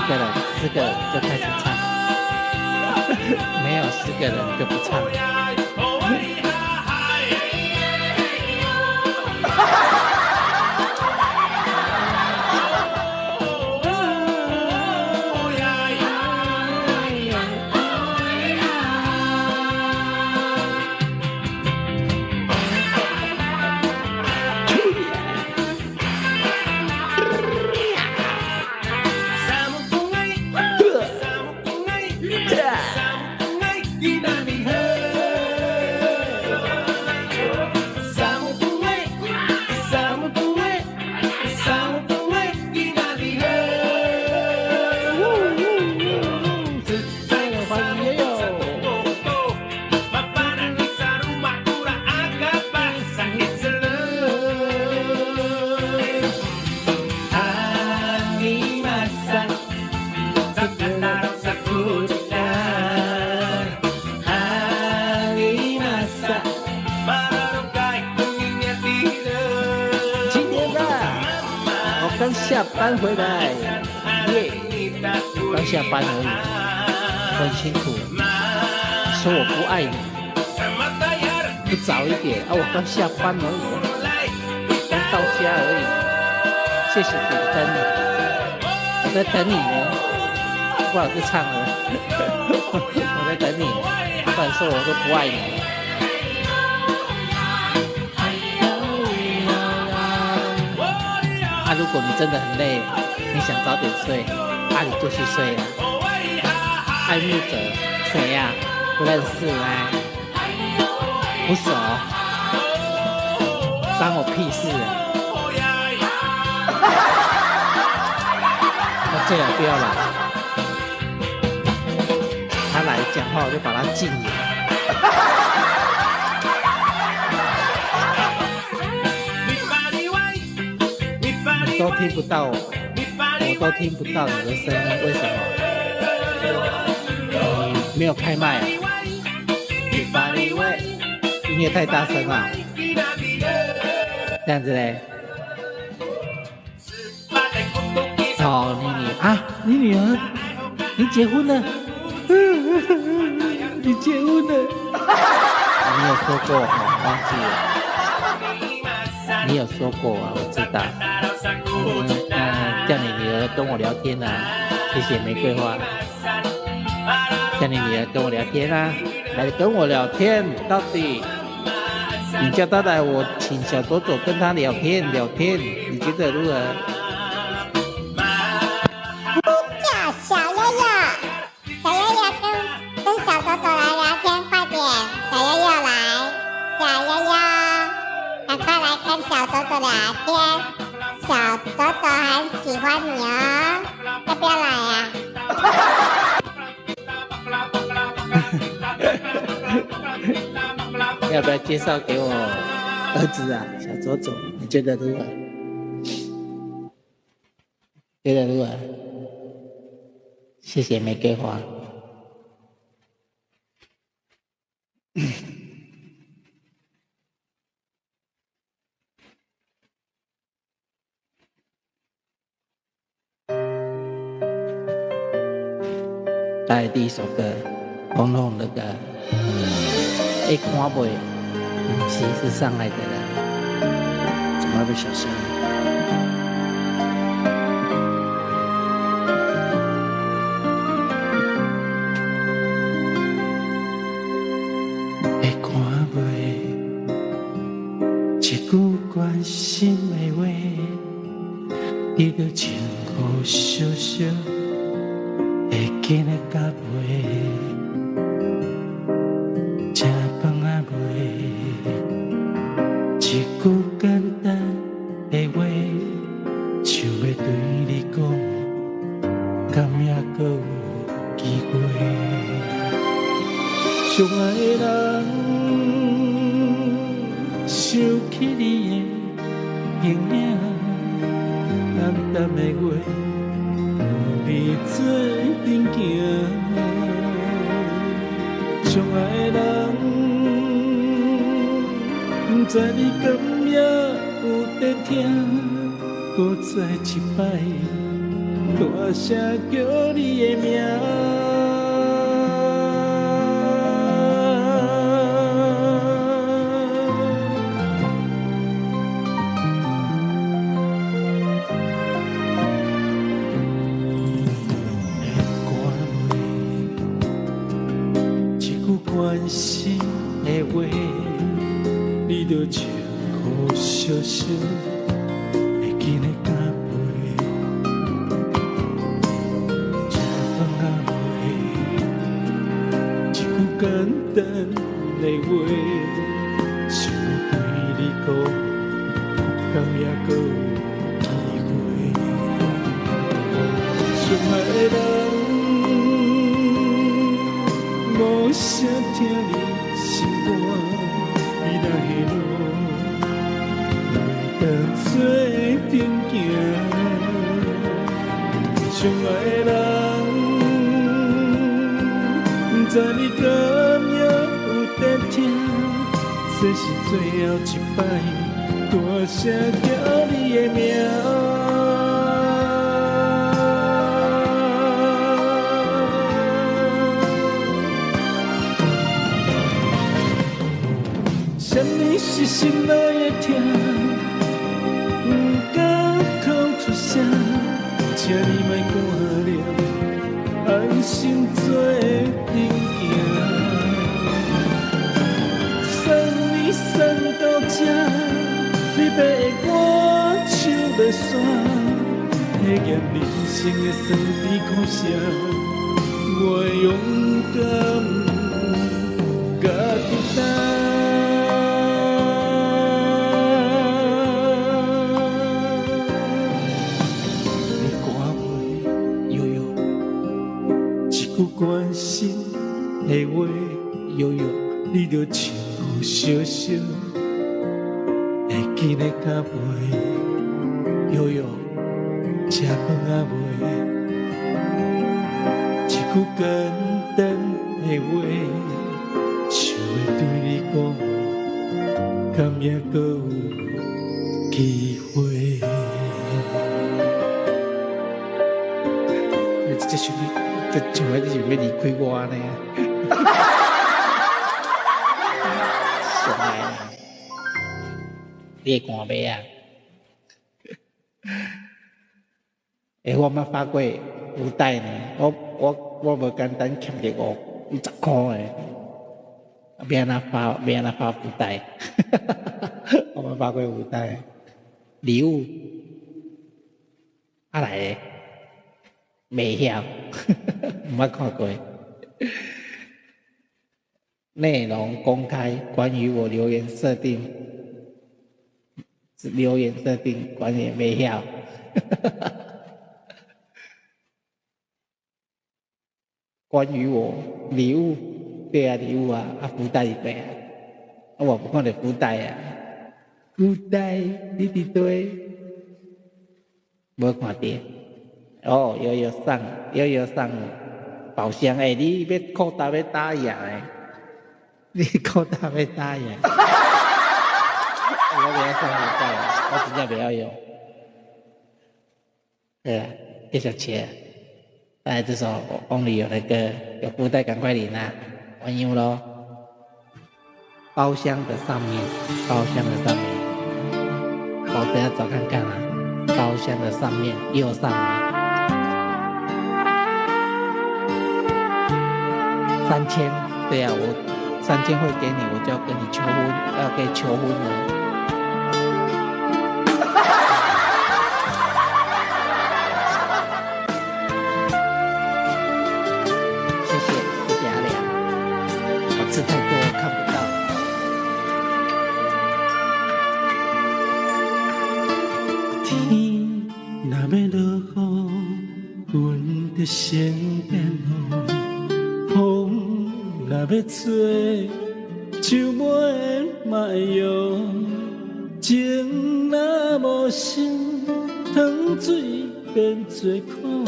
個人？10個人就開始唱，沒有10個人就不唱。剛下班回來，耶！剛下班而已，很辛苦。說我不愛你，不早一點啊！我剛下班而已，剛到家而已。謝謝點燈，我在等你呢。不好意思唱了，我在等你，不然說我都不愛你。如果你真的很累，你想早點睡，那你就去睡啊。愛慕者誰呀？不認識啊，不熟，關我屁事啊！我最好不要來，他來講話我就把他禁言。都聽不到我，我都聽不到你的聲音，為什麼？你沒有開麥啊？音樂太大聲了，這樣子嘞？哦，你女啊，你女兒，你結婚了？你結婚了？你有說過，我忘記了。你有說過啊，我知道。叫你女兒跟我聊天啊，謝謝玫瑰花。叫你女兒跟我聊天啊，來跟我聊天，到底你叫她來，我請小朵朵跟她聊天聊天，你覺得如何？叫小悠悠，小悠悠跟小朵朵來聊天，快點，小悠悠來，小悠悠，趕快來跟小朵朵聊天。小朵朵很喜歡你哦，要不要來啊？要不要介紹給我兒子啊？小左左，你覺得如何？覺得如何？謝謝玫瑰花。來第一首歌，紅紅的歌，會看袂？不是，是上海的人，怎麼會小聲？會看袂？一句關心的話，你就穿雨小小。會緊的甲袂，食飯仔袂，一句簡單的話，想欲對你講，敢猶閣有機會？相愛的人，想起你的形影，淡淡的話。你做阵行，相爱的人，不知你敢犹有在听，阁再一摆，予大聲叫你的名。关心的话，你就穿苦小小，会记得干杯。吃饭仔袂，一句简单的话，想欲对你讲，敢犹阁有机会？相爱的人。无声疼你心肝，你若的路袂当做阵行。相爱的人，不知你敢犹有在听，这是最后一摆，大声叫你的名。啥物是心内的痛，不敢哭出声，请你莫挂念，安心做阵行。送你送到这，你欲我手欲散，体验人生的酸甜苦涩，我勇敢家己担。关心的话，悠悠，你就穿苦小小，会记得干杯。悠悠，吃饭仔袂，一句简单的话，想欲对你讲，敢犹阁有机会？这是你。这像你是欲离开我按呢？傻的，你会寒袂啊？欸，我捌发过福袋呢，我无简单欠著50箍的，欲按怎发？欲按怎发福袋？我捌发过福袋，礼物，啊来的。袂晓，毋捌看过。内容公开，关于我留言设定，留言设定关于袂晓。关于我礼物，对啊，礼物啊，啊福袋是咩啊？啊，我无看著福袋啊，福袋你伫佗？无看著。哦，悠悠送，悠悠送宝箱，欸，你欲扩大欲打烊欸，你扩大欲打烊。我袂晓送福袋，我真正袂晓用。对啊，继续切。来这首翁里有那个有福袋，赶快领啊！欢迎喽。包厢的上面，包厢的上面，我等下找看看啊。包厢的上面，右上面。3000，对啊，我3000会给你，我就要跟你求婚，要给求婚了。谢谢，谢谢阿良，我字太多，看不到。天若欲落雨，阮就先变雨。风若欲吹，树尾嘛会摇。情若无心，糖水变做苦。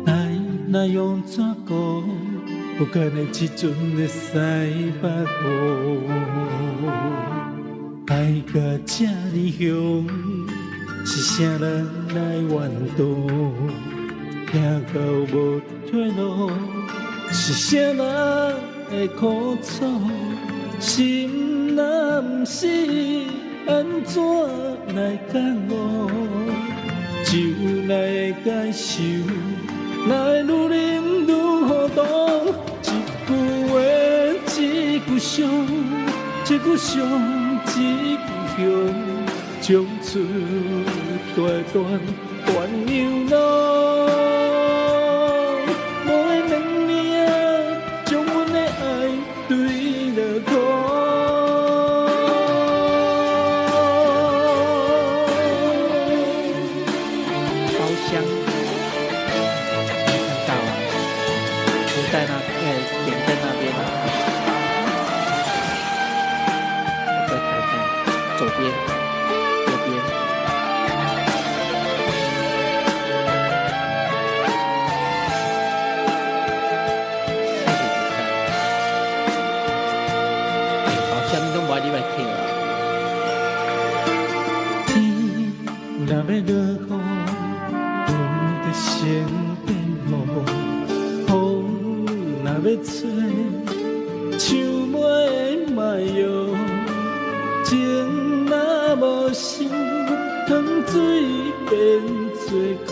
爱若用纸糊，不可能一阵会使腹糊。爱甲这呢凶，是啥人来怨妒？疼到無退路，是啥人的苦楚？心若毋死，按怎來覺悟？酒若會解愁，哪會愈啉愈糊塗？一句話，一句傷，一句傷，一句香，從此大段鸳鸯路。無的兩年，將阮的愛坠落土。包廂，沒看到啊？不在那，點在那邊啊。我再看看，左邊，右邊。謝謝點讚。包廂你攏無愛入來聽啊？天若欲落雨，阮就先變霧；風若欲吹，树尾嘛摇。情若無心，糖水變做苦。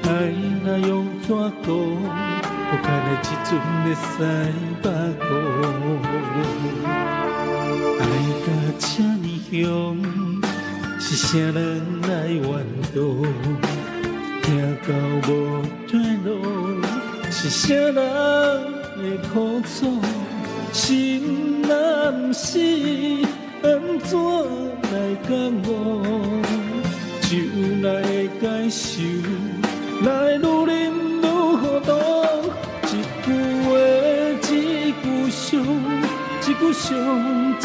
愛若用纸糊，不可能一阵会使百糊。爱甲这呢凶，是啥人来怨毒？疼到无退路，是啥人的苦楚？心若毋死，按怎來覺悟？酒若會解愁，哪會愈啉愈糊塗？一句話，一句傷，一句傷，一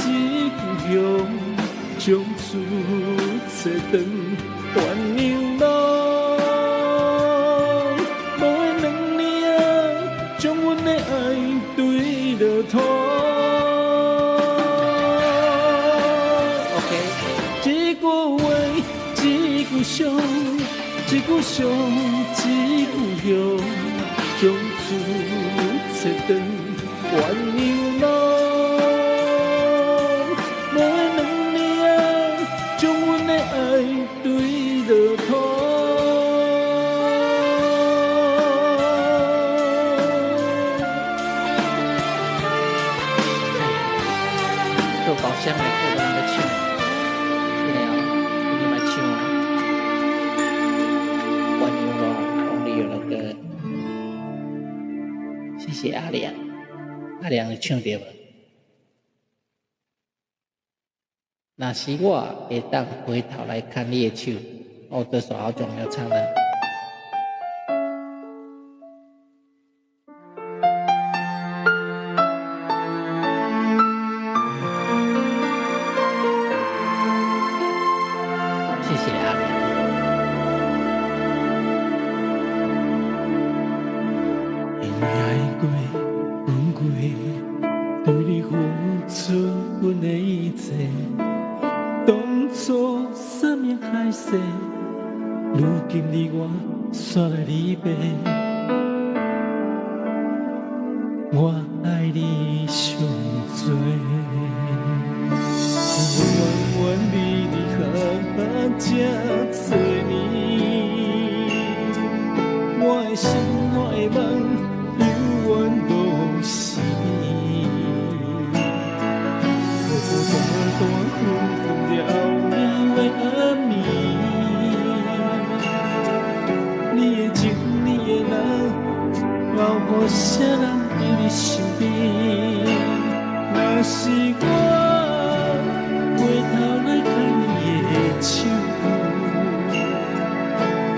句香，從此切斷鸳鸯路。無的兩年，將阮的愛坠落土。 OK，一句話，一句傷，一句傷，一句香，從此切斷鸳鸯路。無的兩年，將阮的愛坠落土。做包廂的好多人咧唱，這個哦，一定愛唱哦。鸳鸯路，王力宏的歌，謝謝阿良，阿良有唱著無？若是我會當回頭來牽你的手，哦，這首好久沒有唱了。謝謝阿良。因為愛過，分過，對你付出阮的一切，當初山盟海誓，如今你我煞來離別，我愛你上濟，我永遠美麗這多年，我的心，我的夢，永遠攏是你。孤孤單單、分分秒秒的暗暝，你的情，你的人，留予啥人佇你身邊？若是我回頭來牽你的手，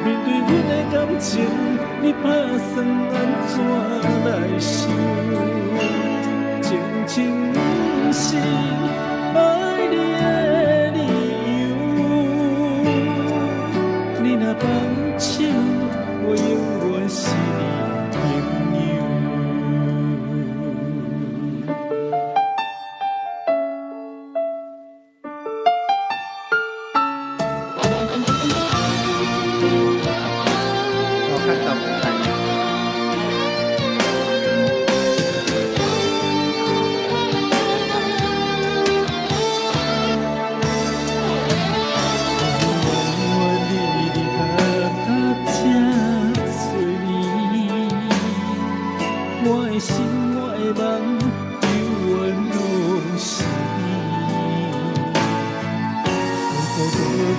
面對阮的感情，你拍算按怎來想？情深不是愛你的理由，你若放手，我永遠是你朋友。我看到。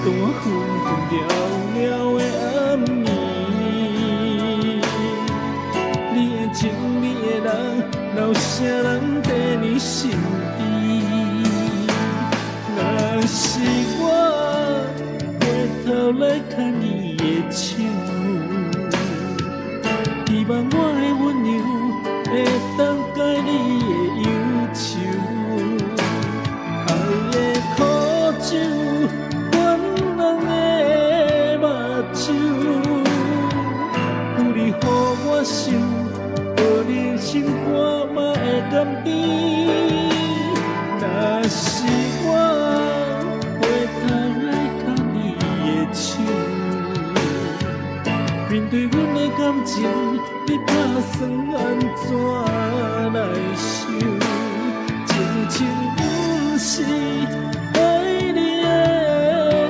當我昏昏了了的暗暝。你的情，你的人，留啥人佇你身邊？若是我回頭來牽你的手，希望我的溫柔會當解你的憂愁。愛的苦酒，阮人的目睭，有你予我想，予你心肝嘛會甘甜。若是我回頭來牽你的手，面對阮的感情，你拍算按怎來收？真情毋是愛你的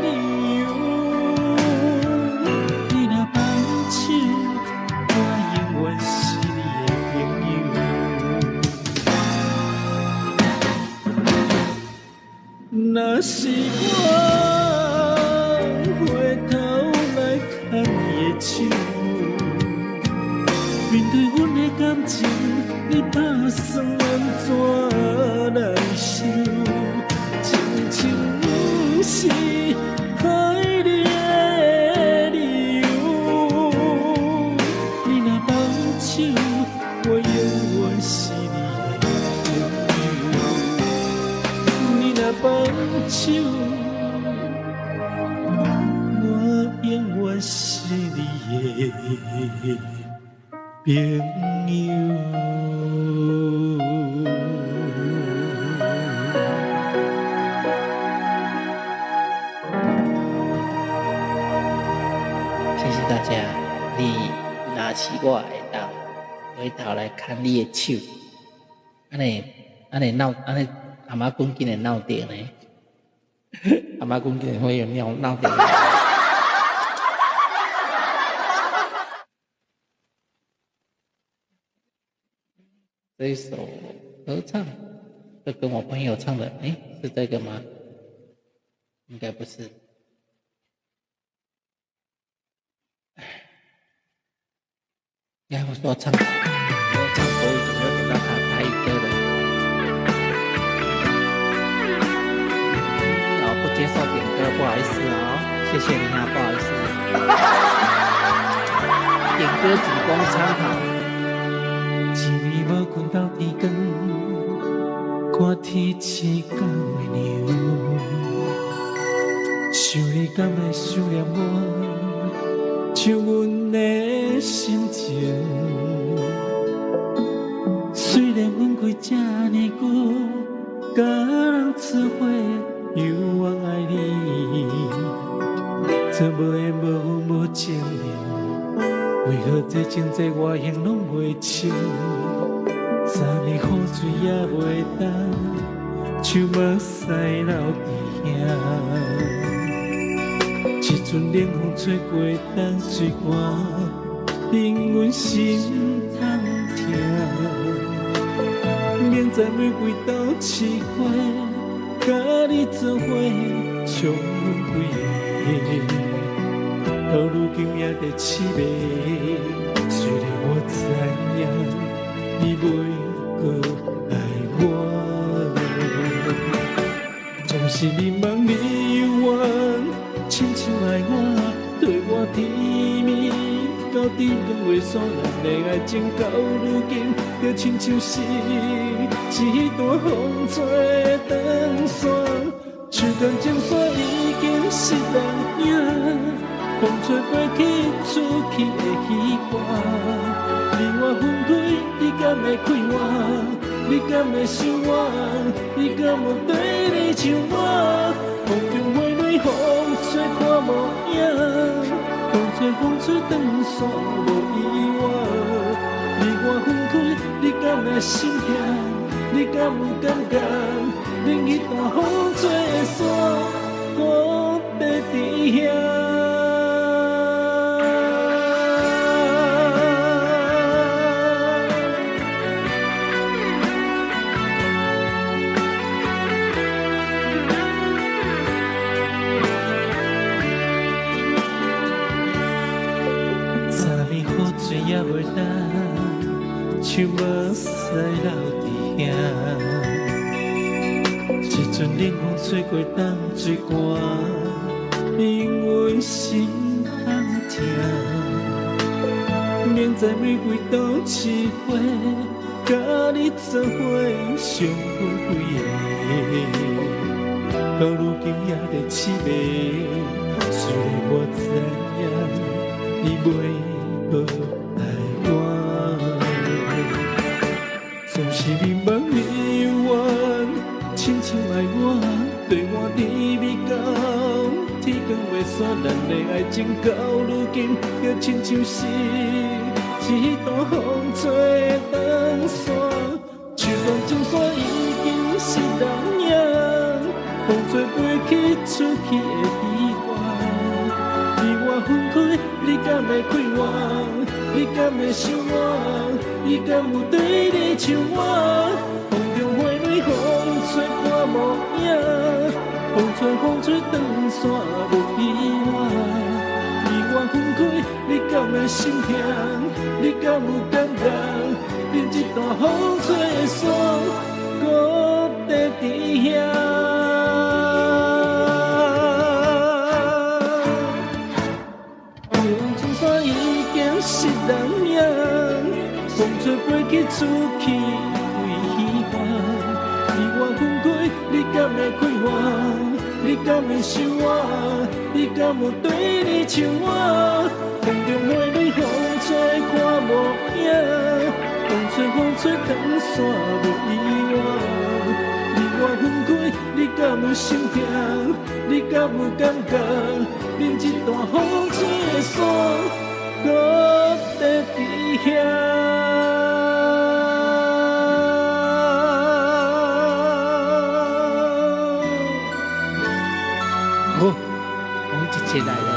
理由，你若放手，我永遠是你的朋友。若是我回頭來牽你的手，面對阮的感情，你拍算按怎來收？真情毋是愛你的理由，你若放手，我永遠是你的朋友。你若放手，我永遠是你的朋友。謝謝大家。你若是我會當回頭來牽你的手，按呢按呢鬧按呢阿媽公竟然鬧點呢？阿媽公竟然會有尿鬧點。這一首合唱，這跟我朋友唱的，誒，是這個嗎？應該不是。應該我說唱，我唱國語，沒有點到他台語歌的。哦，不接受點歌，不好意思哦，謝謝你啊，不好意思。點歌僅供參考。一暝無睏到天光，看天星敢會亮。想你敢會想念我，像阮的心情。雖然分開這呢久，佮人做伙猶原愛你，做無緣無分無證明，為何這情這我還攏袂清？昨暝雨水也袂干，像目屎流伫遐。一阵冷風吹過淡水寒，令阮心通疼。明知玫瑰斗市花，佮你做伙，像阮規个。到如今也伫痴迷，雖然我知影你袂閣愛我，總是迷茫你猶原深深愛我，對我甜蜜到天光袂散，咱的愛情到如今就親像是一段風吹斷線，樹幹情線已經失人影。風吹過去，出去的彼岸，你我分開，你敢會快活？你敢會想我？你敢有綴你像我？風中花蕊，風吹看無影，風吹風吹斷線無意外。你我分開，你敢會心痛？你敢有感覺？恁彼段風吹的線，搁在伫遐。像目屎流伫遐。一阵冷风吹过冬水寒，令阮心痛疼。明知玫瑰都市花，佮你做伙上好几个，到如今犹咧痴迷。虽然我知影你袂阁爱我，总是迷茫迷怨，深深爱我，对我甜蜜到天光欲散，咱的爱情到如今，就亲像是一段风吹的长线，树干情线已经失人影，风吹飞去出去的彼岸。你我分开，你敢会快活？你敢会想我？伊敢有对你像我？风中花蕊风吹看无影，风吹风吹长线无彼岸。你我分开，你敢会心痛？你敢有感觉？连这段风吹的线，阁伫伫遐。情线已经失人影，风吹飞去出去为彼岸。你我分开，你敢会快活？你敢会想我？你敢有对你像我？风中花蕊风吹看无影，风吹风吹长线无彼岸。你我分开，你敢有心痛？你敢有感觉？连这段风吹的线，阁伫伫遐。哦，红姐姐来了，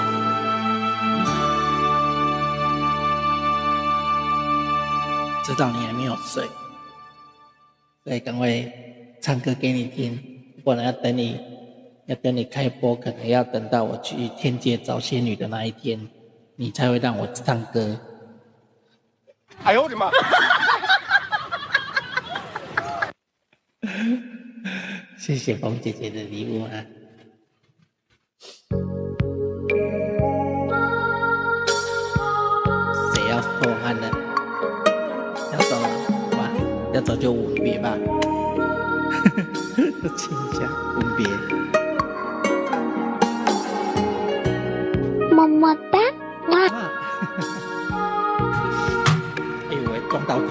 知道你还没有睡，所以赶快唱歌给你听，不然要等你。要等你开播，可能要等到我去天界找仙女的那一天，你才会让我唱歌。哎呦我的妈！谢谢冯姐姐的礼物啊！谁要说话呢？要走了，哇，要走就吻别吧，亲一下，吻别。么么哒，哇！哎呦喂，撞到头！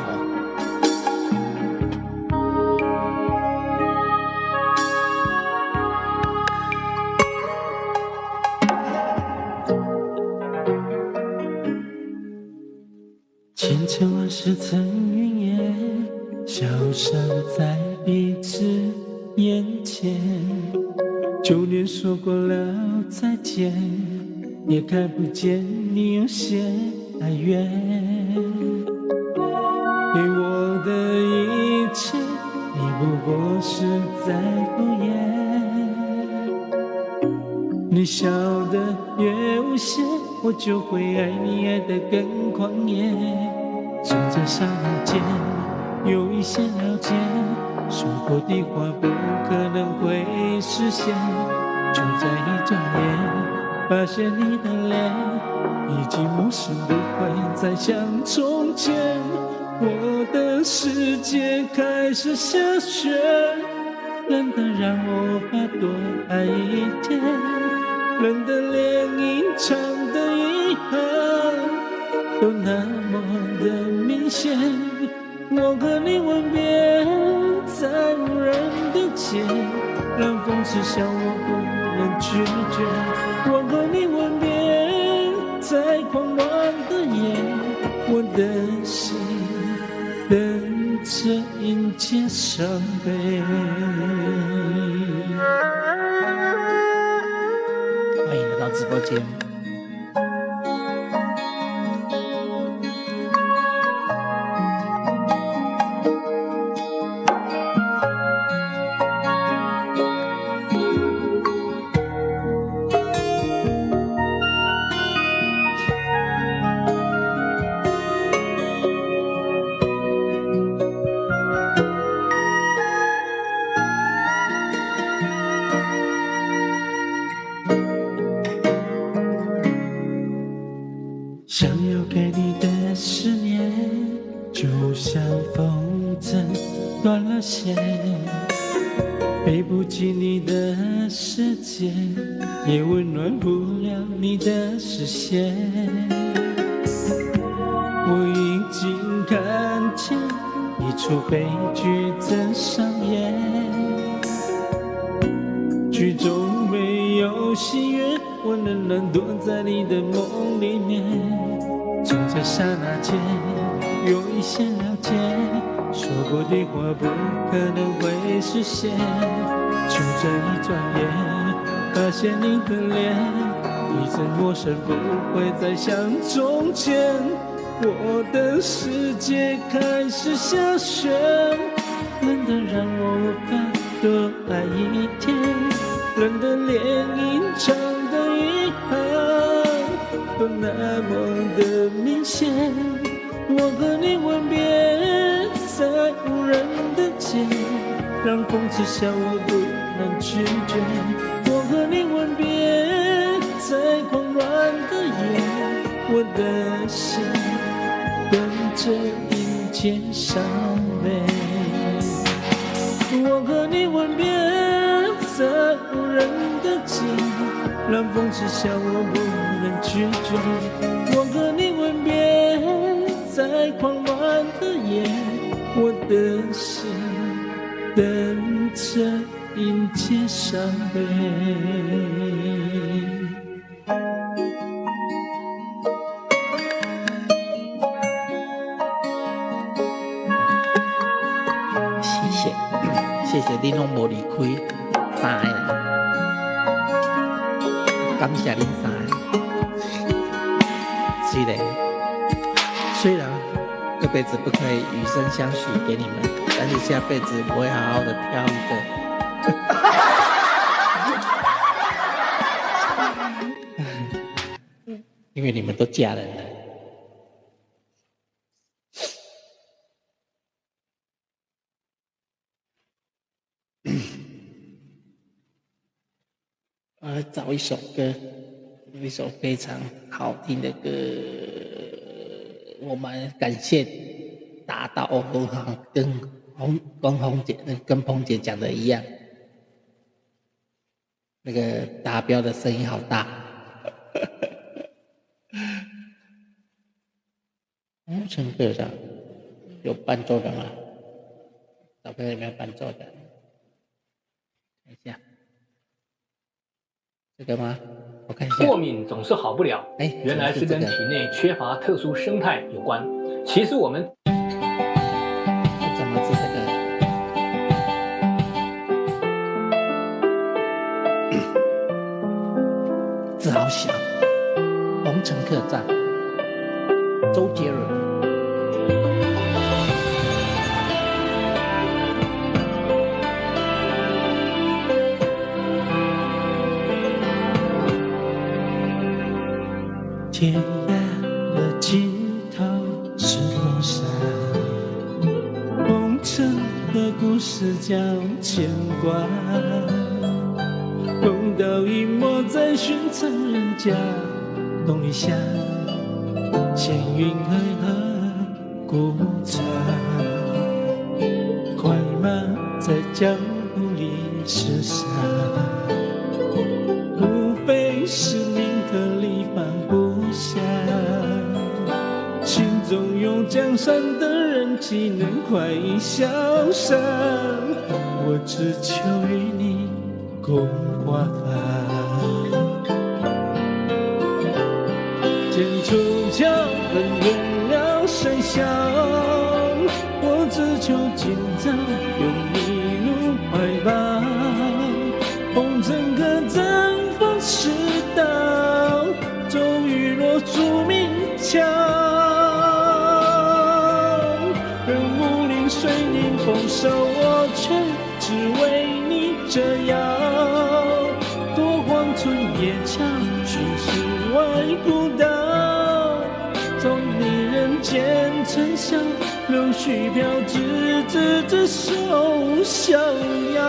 千千万世层云烟，消失在彼此眼前，就连说过了再见，也看不见你有些哀怨。给我的一切，你不过是在敷衍。你笑得越无邪，我就会爱你爱得更狂野。总在刹那间有一些了解，说过的话不可能会实现，就在一转眼，发现你的脸已经陌生，不会再像从前。我的世界开始下雪，冷得让我无法多爱一点，冷得连隐藏的遗憾都那么的明显。我和你吻别在无人的街，让风痴笑我不能拒绝。我和你吻别在狂乱的夜，我的心等着迎接伤悲。欢迎来到直播间。想要給你的思念，就像風箏斷了線，飛不進你的世界，也溫暖不了你的視線。我已經看見一齣悲劇在上演，劇終沒有喜悅，我仍然躲在你的夢裡面。總在剎那間有一些了解，說過的話不可能會實現。就這一轉眼，發現你的臉已經陌生，不會再像從前。我的世界開始下雪，冷得讓我無法多愛一天，冷得連隱藏的遺憾都那麼的明顯。我和你吻別在無人的街，讓風恥笑我不能拒絕。我和你吻別在狂亂的夜，我的心等着迎接傷悲。我和你吻別在無人的街，讓風恥笑我不能拒絕。我和你吻別在狂亂的夜，我的心等着迎接傷悲。謝謝恁攏無離開三个人，感謝恁三个。雖然這輩子不可以與生相許給你們，但是下輩子我會好好的挑一個。因為你們都嫁人了。我來找一首歌，一首非常好聽的歌。我們感謝達到跟紅姐、跟彭姐講的一樣，那個達標的聲音好大。紅城客棧有伴奏的嗎？小朋友有沒有伴奏的？等一下。這個嗎？我看一下。過敏總是好不了，原來是跟體內缺乏特殊生態有關。其實我們怎麼是這個？字好小。紅城客棧，周杰倫。天涯的盡頭是羅山，紅塵的故事叫牽掛，紅豆隱沒在尋常人家，東籬下，閒雲和古茶，快馬在江湖裡廝殺，無非是名和利放不下，心中有江山的人，豈能快意瀟灑？我只求與你共華髮。劍出鞘，恩怨了誰笑？我只求今朝有你入懷抱。紅塵客棧方知道，終於落出明橋。任武林水凝風瘦，我卻只為你折腰。多荒村野橋，尋世外孤島。縱你人間塵囂，柳絮飄，執子之手，逍遙。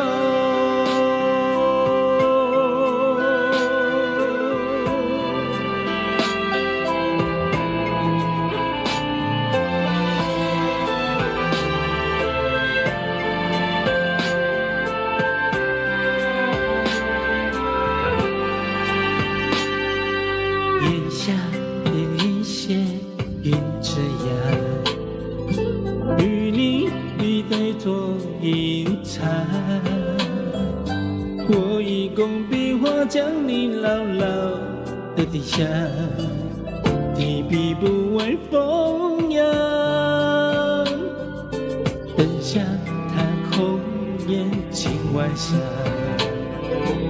将你牢牢的伫遐，天边不畏风扬。灯下叹红颜情晚霞。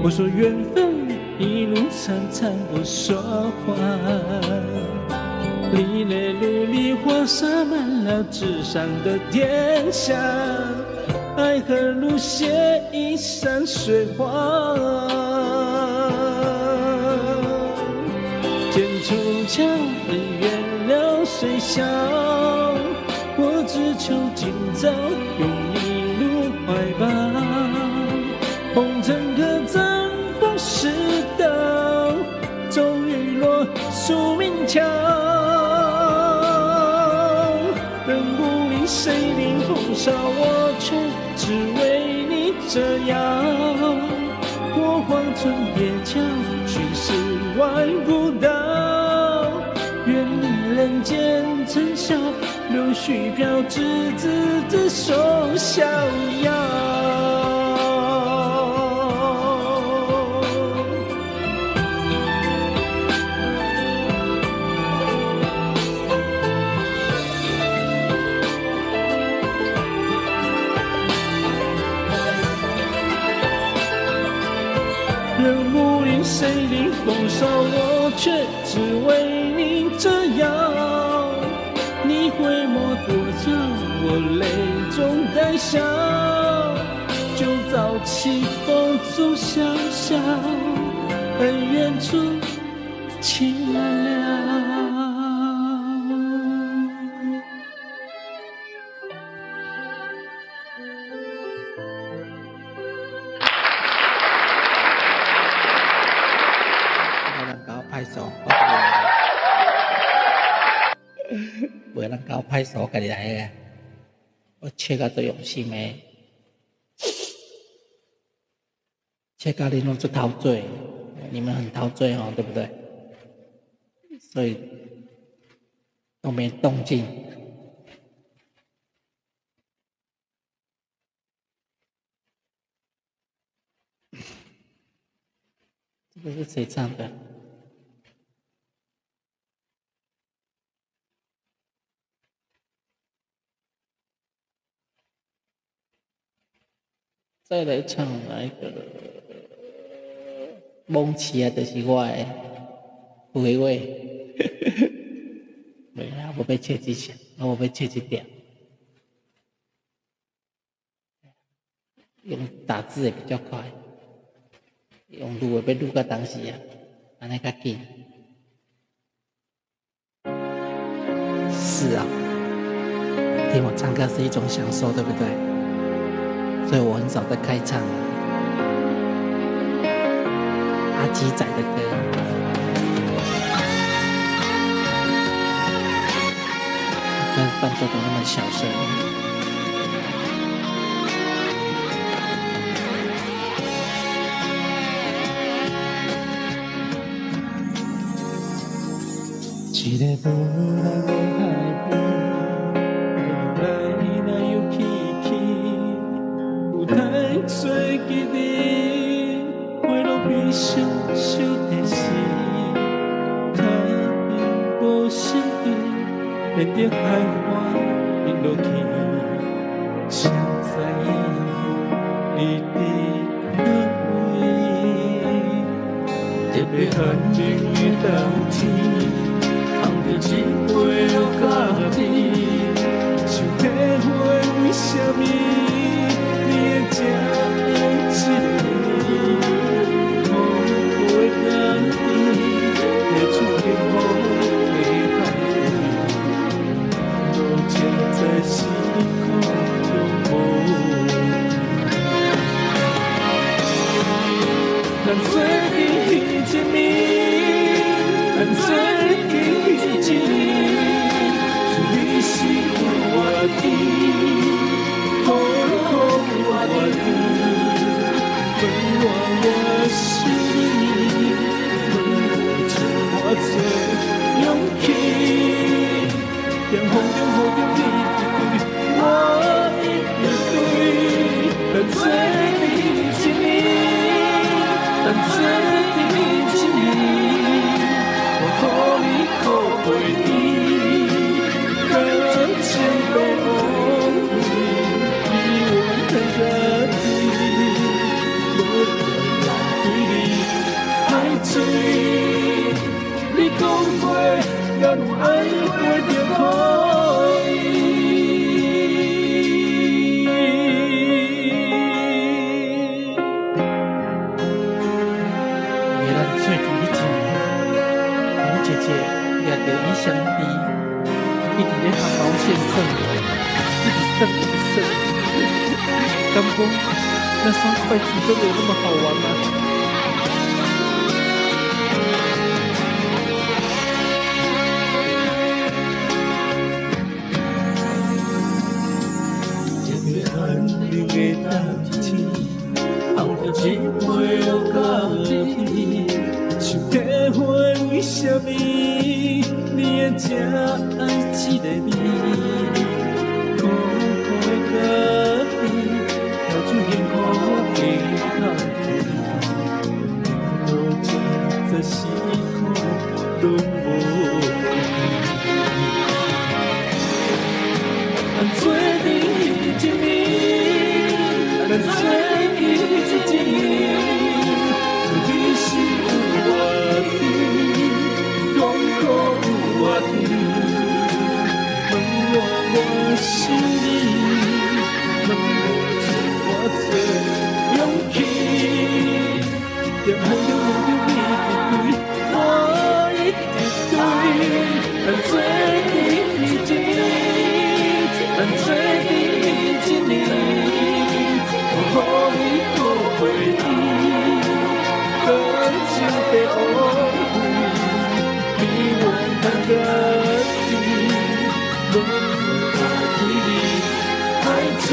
我说缘分一路长长不说话，你的努力花洒满了纸上的天下，爱恨如写意山水画。剑出鞘，恩怨流水笑，我只求今朝拥你入怀抱。红尘客栈风世道，终于落宿命桥。人无力，谁领风骚，我却只为你折腰。过荒村野桥，寻世外孤岛。愿你人间尘嚣，柳絮飘，执子之手逍遥。人无力，谁领风骚，我却只为你折腰。你回眸多久，我泪中带笑。就早起风中萧萧，恩怨处情难了。拍手，无人共我拍手，家己来的。我切甲足用心的，切甲恁攏足陶醉，你們很陶醉哦，對不對？所以都沒動靜。這個是誰唱的？再來唱來個懵起啊，就是我的回味。袂啦，無欲切這首，我無欲切這點。用打字的比較快，用錄的欲錄到當時啊，按呢較緊。是啊，聽我唱歌是一種享受，對不對？所以我很少在開唱阿基仔的歌，但伴奏都那麼小聲。一个無人的海邊，來來又去去，有太多記憶，花落悲伤小提示，脚步无声地，连着海花滴落去，谁知影你伫佗位？特别安静的冬天，烘着一杯咖啡，想体会为啥物你会这爱这个人，痛苦的家己，提出幸福的海边，路情在时空中无咱做阵彼一暝，咱做阵彼一暝，剩你是有偌甜，苦苦偌甜，问我我是你，问我这偌济勇气，踮风中雨中你一对，我一对，咱做阵一暝，咱做阵。嘴。你讲过，敢有爱过就可以。因为咱做阵彼一年，阮姐姐掠著伊相知，一直咧烘毛线耍，一直耍一直耍，敢讲那双筷子真的有那么好玩吗？这个寒冷的冬天，烘著一杯乌咖啡，想体会为啥物你会这爱这个味，苦苦的咖啡，调出幸福的香味，我这十四苦拢无咱做阵彼一暝，咱做阵彼一暝，自你是有偌甜，讲苦有偌甜，问我我想你，问我出偌济勇气，踮海中梦中你一直对，我一直对，咱做阵彼一暝。咱做阵彼一暝，我予你搁陪你，感情白枉费，美愿通家己，无打开你海嘴。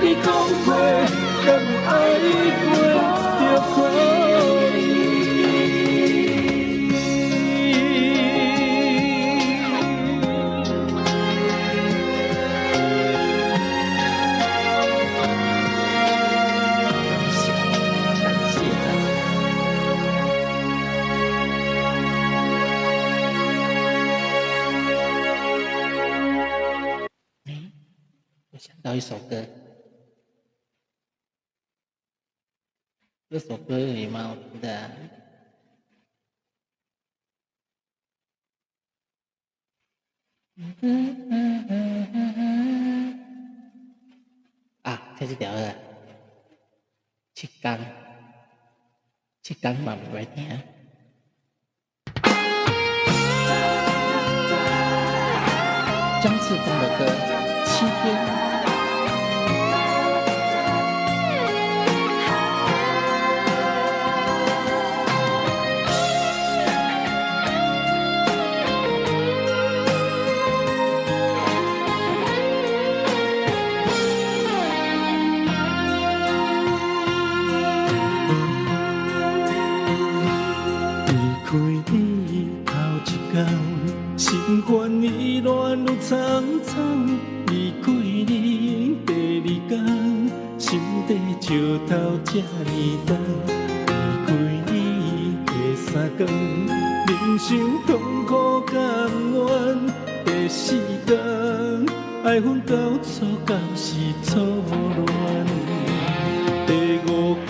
你讲过，敢有爱过就可以。感谢啊！我想到一首歌，这首歌也蛮好听的啊。啊，这是条了，七天，七天嘛袂歹听。张志峰的歌《七天》。离开你头一天，心烦意乱愈苍苍。离开你第二天，心底石头这呢重。离开你第三天，人生痛苦甘愿。第四天，爱分到错，敢是错乱。第五天，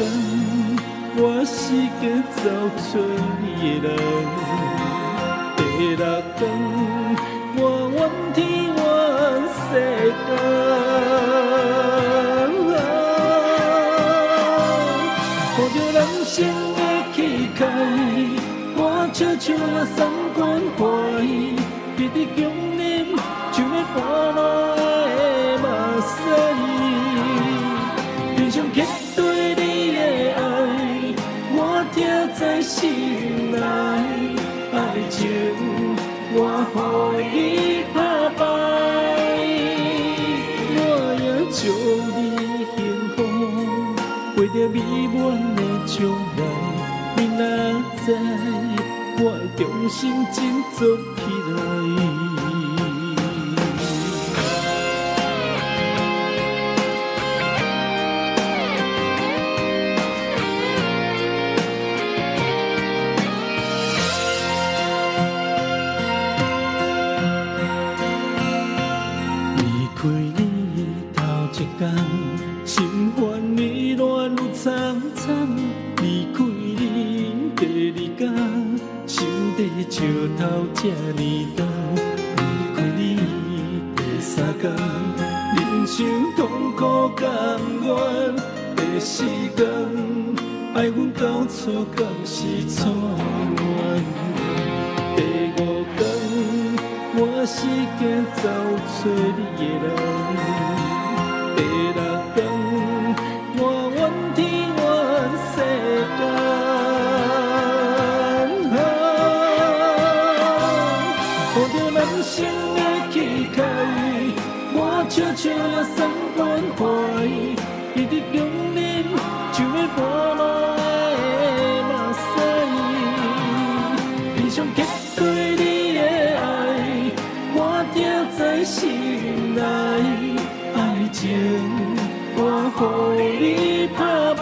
我是个走找你的人。第六天，我怨天怨世间。抱着人生的期待，我笑笑若送关怀，一直强忍，像欲跋落的目屎。平常刻对你的爱，我疼在心内。爱情，我予你打败，我也祝你幸福，过着美满的将来。你若知，我会重新振作起来。离开你头一天，心烦意乱愈苍苍。离开你這呢長，離開你第三工，人生痛苦甘願。第四工，愛阮到厝敢是錯亂。第五工，我是驚走揣你的人。第六工，我怨天怨世間。抱著人生的期待，我笑笑也算关怀，一直强忍想欲跋落的目屎，悲伤结对你的爱，我疼在心内，爱情我予你拍败，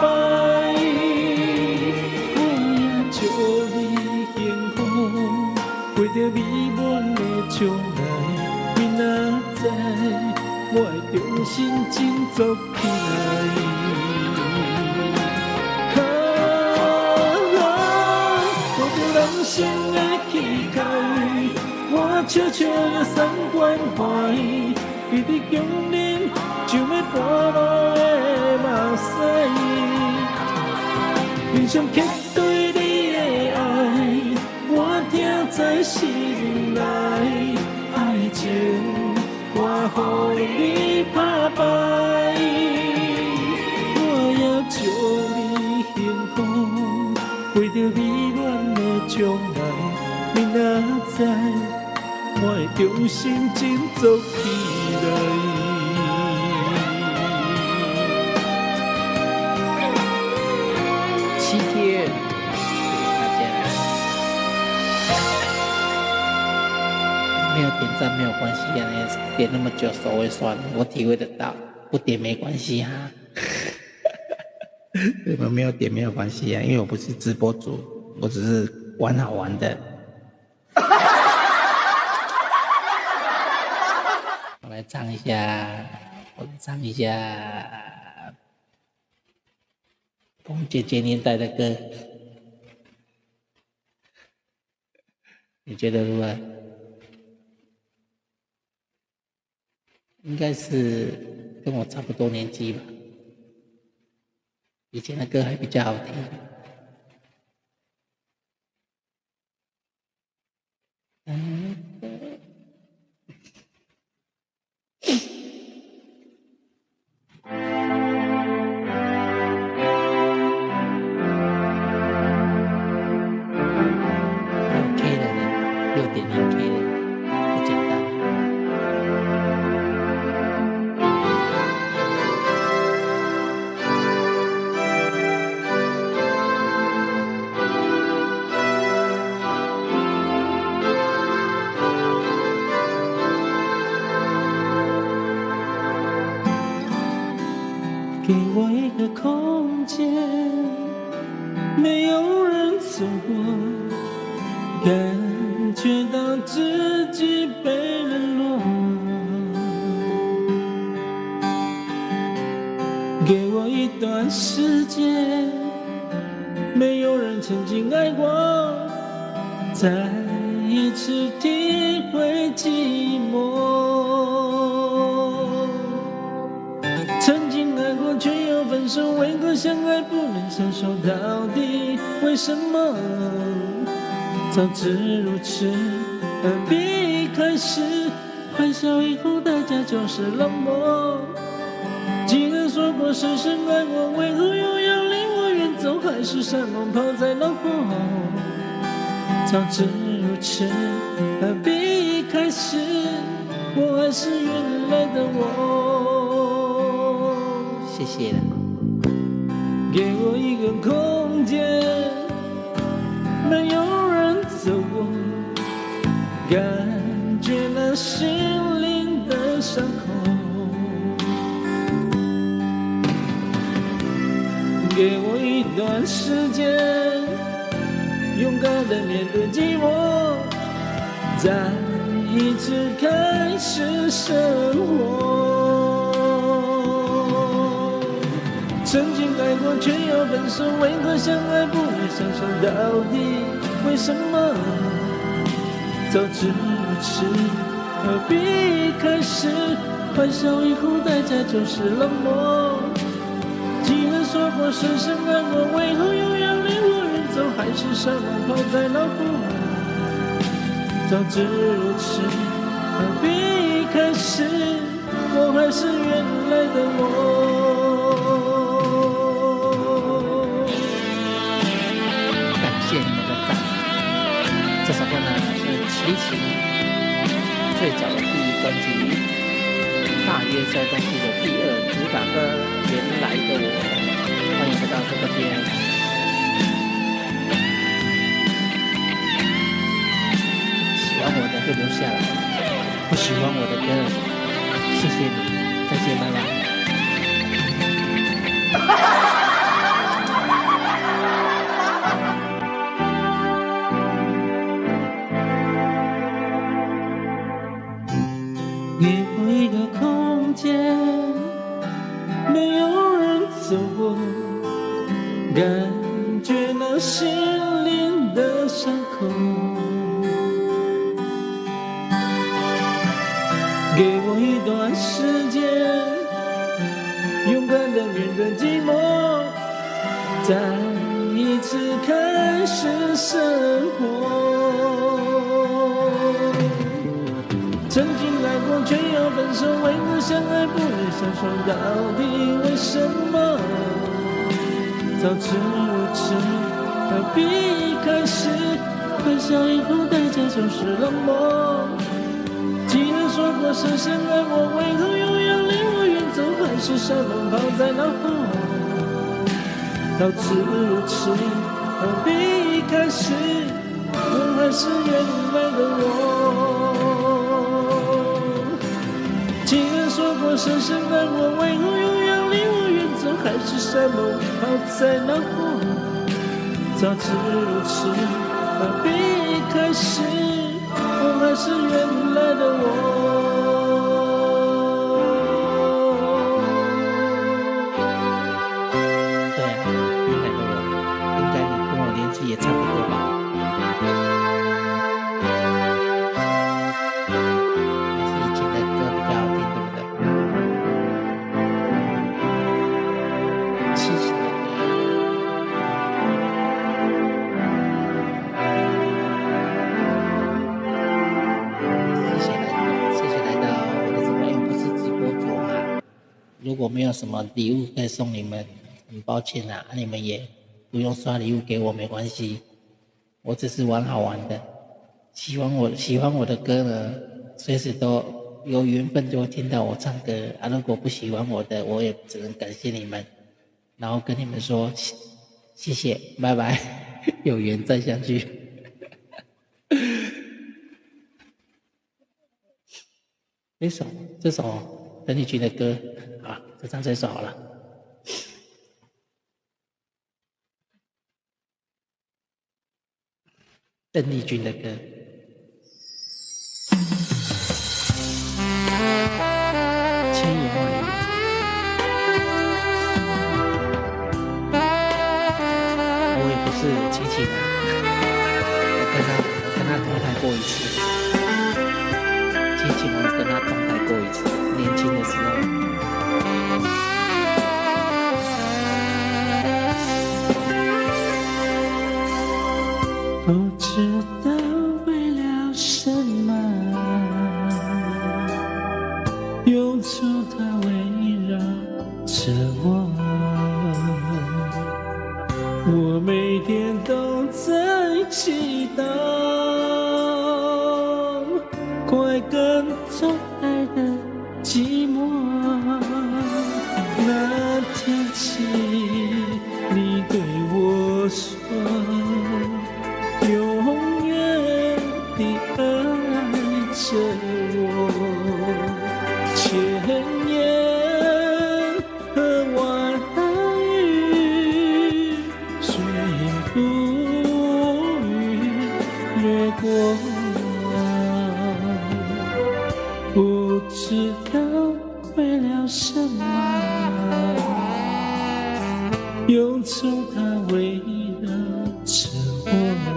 我也祝你幸福，过著美满的将来。明仔载我会重新振作起来。啊，抱著人生的期待，我笑笑也算关怀，一直强忍想欲跋落的目屎，悲伤结对你的爱，我疼在心内，爱情我予你拍败，我也祝你幸福，过著美满的将来。明仔载我会重新振作起来。7天，谢谢大家。没有点赞没有关系啊，点那么久手会酸，我体会得到。不点没关系哈。你们没有点没有关系啊，因为我不是直播主，我只是玩好玩的。我来唱一下，我来唱一下凤姐姐年代的歌，你觉得如何？应该是跟我差不多年纪吧，以前的歌还比较好听。6K 了呢，6.0K 了，不简单。给我一个空间，没有人走过，感觉到自己被冷落。给我一段时间，没有人曾经爱过，再一次体会寂寞。曾经爱过却又分手，为何相爱不能相守到底？为什么早知如此，何必开始？欢笑以后代价就是冷漠。既然说过深深爱我，为何又要离我远走？海誓山盟抛在脑后。早知如此，何必开始？我还是原来的我。谢谢了。给我一个空间，没有人走过，感觉那心灵的伤口。给我一段时间，勇敢的面对寂寞，再一次开始生活。曾经爱过却又分手，为何相爱不能相守到底？为什么？早知如此，何必开始？欢笑以后代价就是冷漠。既然说过深深爱我，为何又要离我远走？海誓山盟抛在脑后。早知如此，何必开始？我还是原来的我。感谢你们的赞。这首歌呢是齐秦最早的第一专辑《大约在冬季》的第二主打歌《原来的我》，欢迎来到直播间。喜欢我的就留下来，不喜欢我的歌，谢谢你，再见，拜拜。给我一个空间，没有人走过，感觉那心灵的伤口。给我一段时间，勇敢的面对寂寞，再一次开始生活。曾经爱过，却要分手，为何相爱不能相守？到底为什么？早知如此，何必开始？欢笑以后代价就是冷漠。既然说过深深爱我，为何又要离我远走？海誓山盟抛在脑后。早知如此，何必开始？我还是原来的我。既然说过深深爱我，为何又要离我远走？海誓山盟抛在脑后。早知如此，何必开始？我还是原来的我。对啊，原来的我，应该你跟我年纪也差不多吧？还是以前的歌比较好听，对不对？七十的歌。谢谢来到我的直播，因为不是直播主啊。如果没有什么礼物可以送你们，很抱歉啊，你们也不用刷礼物给我，没关系。我只是玩好玩的，喜欢我的歌呢，随时都有缘分就会听到我唱歌啊。如果不喜欢我的，我也只能感谢你们，然后跟你们说谢谢，拜拜，有缘再相聚。这首邓丽君的歌啊，就唱这首好了。邓丽君的歌。千言万语。我也不是齐秦啊，我跟他同台过一次。齐秦我跟他同台过一次，年轻的时候。不知道为了什么，用错它围绕着我，我每天都在祈祷，快赶走爱的寂寞。那天起，你对我说，永远地爱着我，千言和万语，虽不语掠过，不知道为了什么，用错它围绕着我。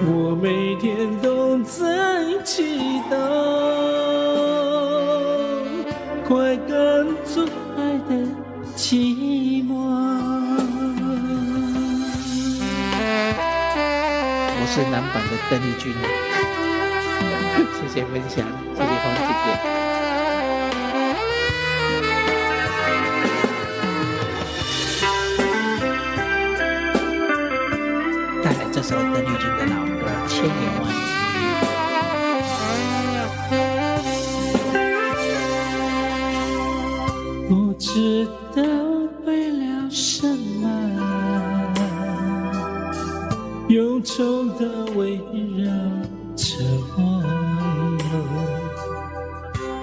我天都在祈禱，快趕出愛的寂寞。我是男版的鄧麗君，謝謝分享，謝謝芳姐姐。帶來這首鄧麗君的老歌《千言萬語》。不知道為了什麼，憂愁的圍繞着我，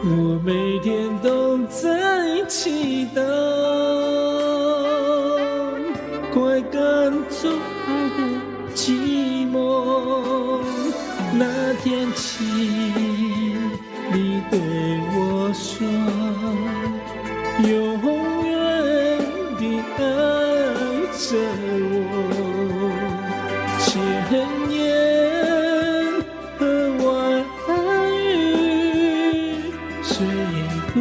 我每天都在祈禱，快趕走愛的寂寞。那天起，你對我說，永遠地愛着我，千言和萬語，誰也不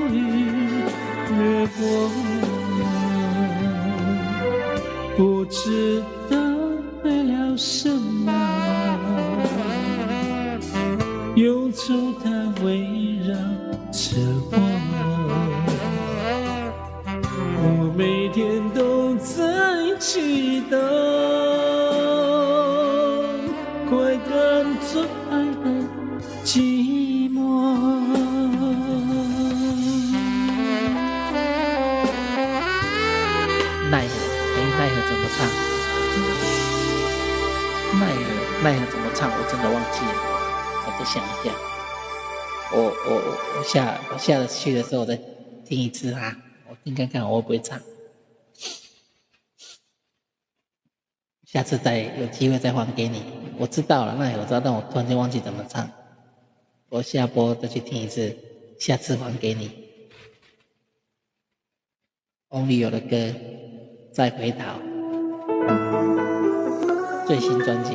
語掠過。不知道為了什麼，憂愁它圍繞着我，我每天都在祈禱，快趕走愛的寂寞。奈何，哎，奈何怎麼唱？奈何，奈何怎麼唱？我真的忘記了，我再想一下。我下去的時候，我再聽一次哈，我聽看看我會不會唱。下次再有機會再還給你。我知道了，奈何我知道，但我突然間忘記怎麼唱。我下播再去聽一次，下次還給你。翁立友的歌《再回頭》，最新專輯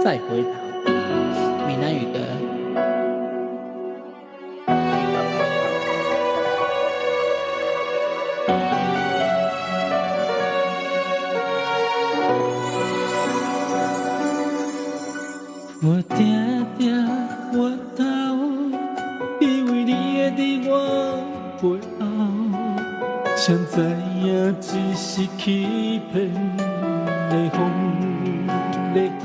《再回頭》，閩南語歌。我定定回頭，以為你會佇我背後，誰知影只是欺騙的風咧吼。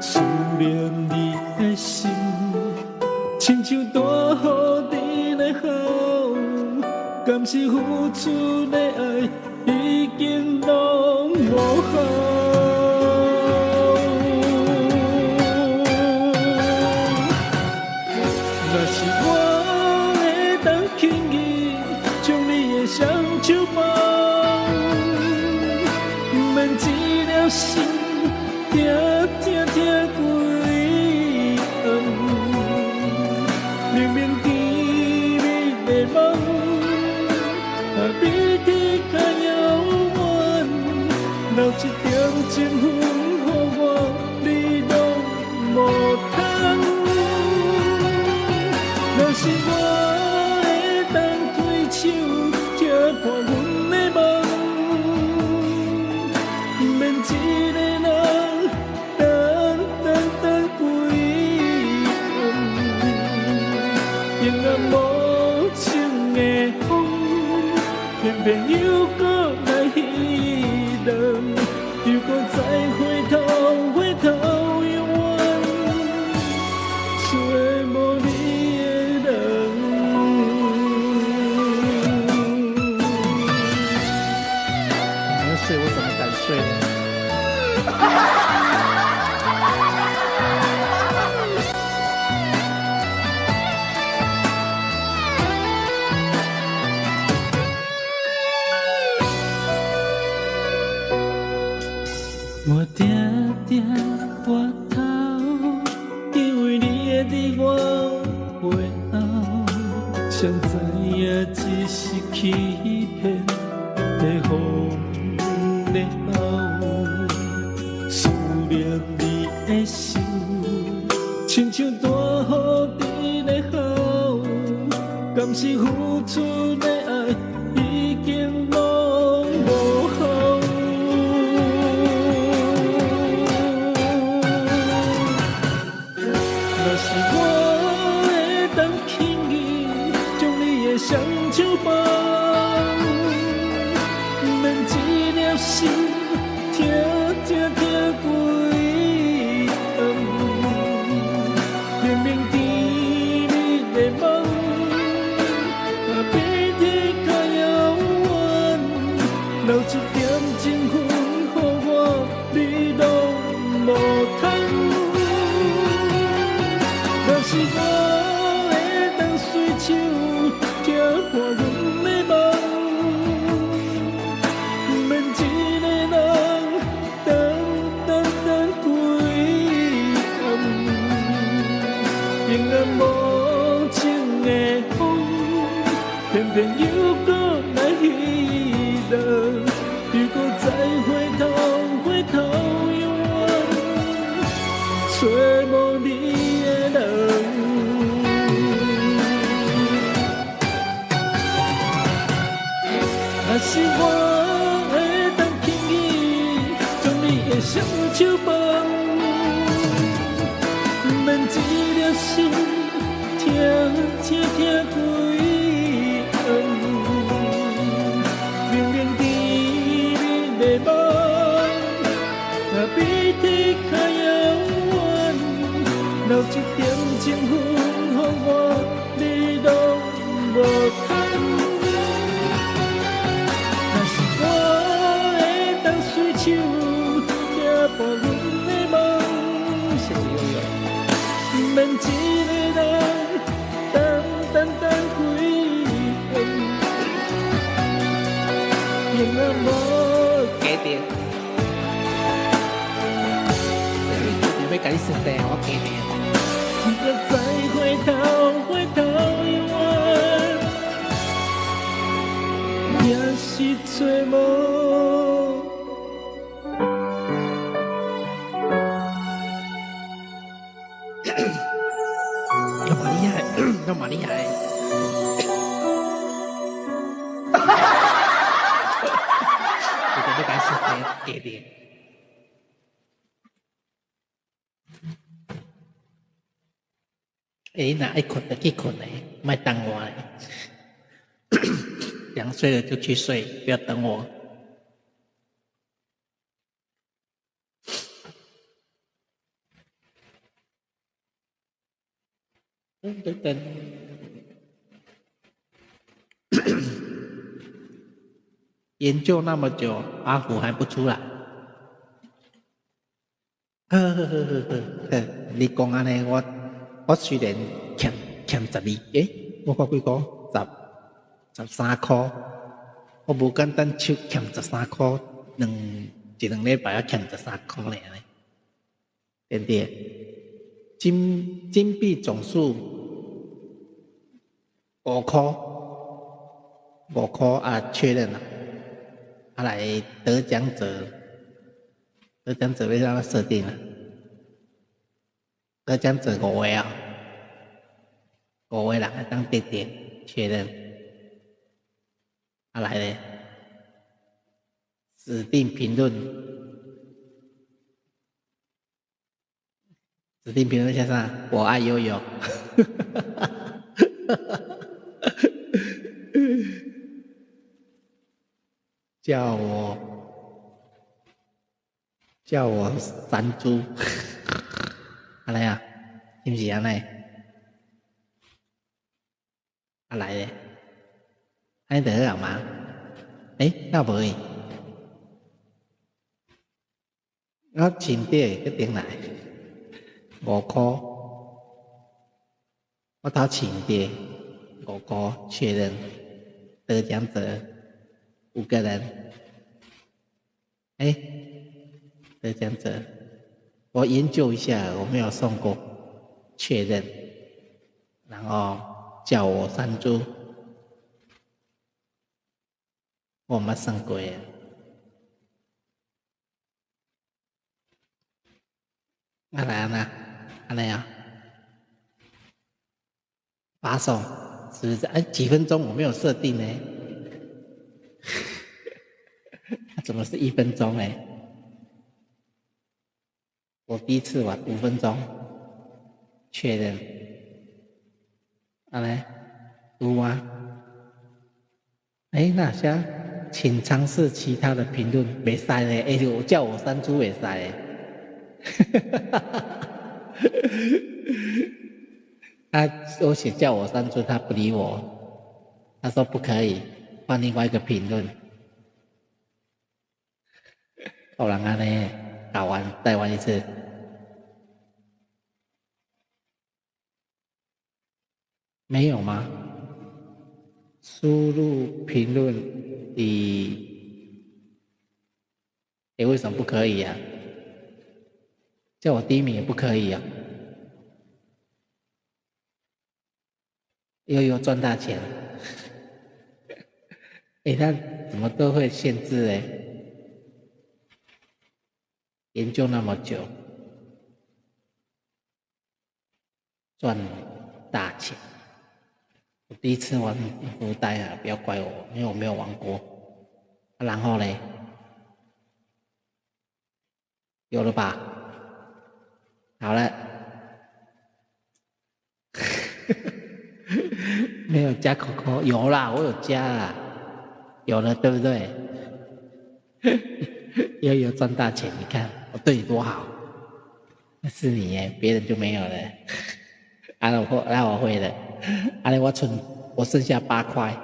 思念你的心，親像大雨佇咧吼，敢是付出的愛已經攏無效？若是我會當輕易將你的雙手抱，毋免一粒心痛痛痛規暗。明明甜蜜的夢，也比天較遙遠，留一點情分予我，你攏無通。若是我會當推手拆破阮的夢，毋免一個人等等等規暗，黑暗無情的風，偏偏又閣來戲弄，又閣再回頭回頭，永遠找無你的人。你要睡，我怎麼敢睡呢？我定定回頭，以為你會佇我背後，誰知影只是欺騙的風咧吼。思念是毋是付出的愛已經攏無效？若是我會當輕易將你的雙手放，免一粒心疼疼疼規暗，明明甜蜜的夢，比天較遙遠，留一點情分予我，你攏無通。若是我會當隨手拆破阮的夢，免一個人等等等幾暗，永遠無情的風，偏偏又閣來彼落，如果再回頭，回頭永遠揣無你的人。若是我會當輕易將你的雙手放，免一粒心疼疼疼規暗，明明甜蜜的夢，比天較遙遠，留一點情分予我，你攏無通。若是我會當隨手拆破阮的夢，謝謝悠悠。免一個人等等等幾暗，永遠無加電。你要共你算定，我加電。若再回頭，回頭永遠也是揣無。那麼厲害，那麼厲害。我準備共你算定，加電。欸，你若愛睏就去睏咧，莫等我咧。想睡了就去睡，不要等我。噔噔噔。研究那麼久，阿虎還不出來。呵呵呵呵呵，你講按呢，我雖然欠12，欸，我看幾箍？13箍，我無簡單手欠13箍，一兩禮拜仔欠13箍爾呢，對不對？金幣總數5箍，5箍啊，確認了。啊，來得獎者，得獎者欲按怎設定啊？得獎者5個啊，5個人會當得點確認。啊來咧，指定評論，指定評論寫啥？我愛悠悠。叫我山豬，按呢啊，是毋是按呢？啊來咧，按呢就好啊嘛？欸，哪無去？我穿對閣轉來5箍，我頭穿對5箍確認得獎者5個人，欸，得獎者，我研究一下，我沒有送過，確認，然後叫我山豬，我毋捌算過啊。啊來按怎？按呢啊？發送是不是？哎，几分钟我没有设定呢？怎么是1分钟呢？我第一次玩5分钟，确认。啊来，有吗？哎，那下，请尝试其他的评论，袂使呢。哎，我叫我删除袂使的。他我写叫我删除，他不理我，他说不可以，换另外一个评论。好人按呢，打完再玩一次。没有吗？输入评论你，欸，为什么不可以啊？叫我第一名也不可以啊！又有赚大钱，欸，他怎么都会限制欸？研究那么久，赚大钱。我第一次玩福袋啊，不要怪我，因为我没有玩过。啊，然后嘞，有了吧？好了，没有加扣扣，有啦，我有加啦，有了，对不对？又有赚大钱，你看我对你多好，那是你耶，别人就没有了。啊，那我会了。啊，我剩下8块，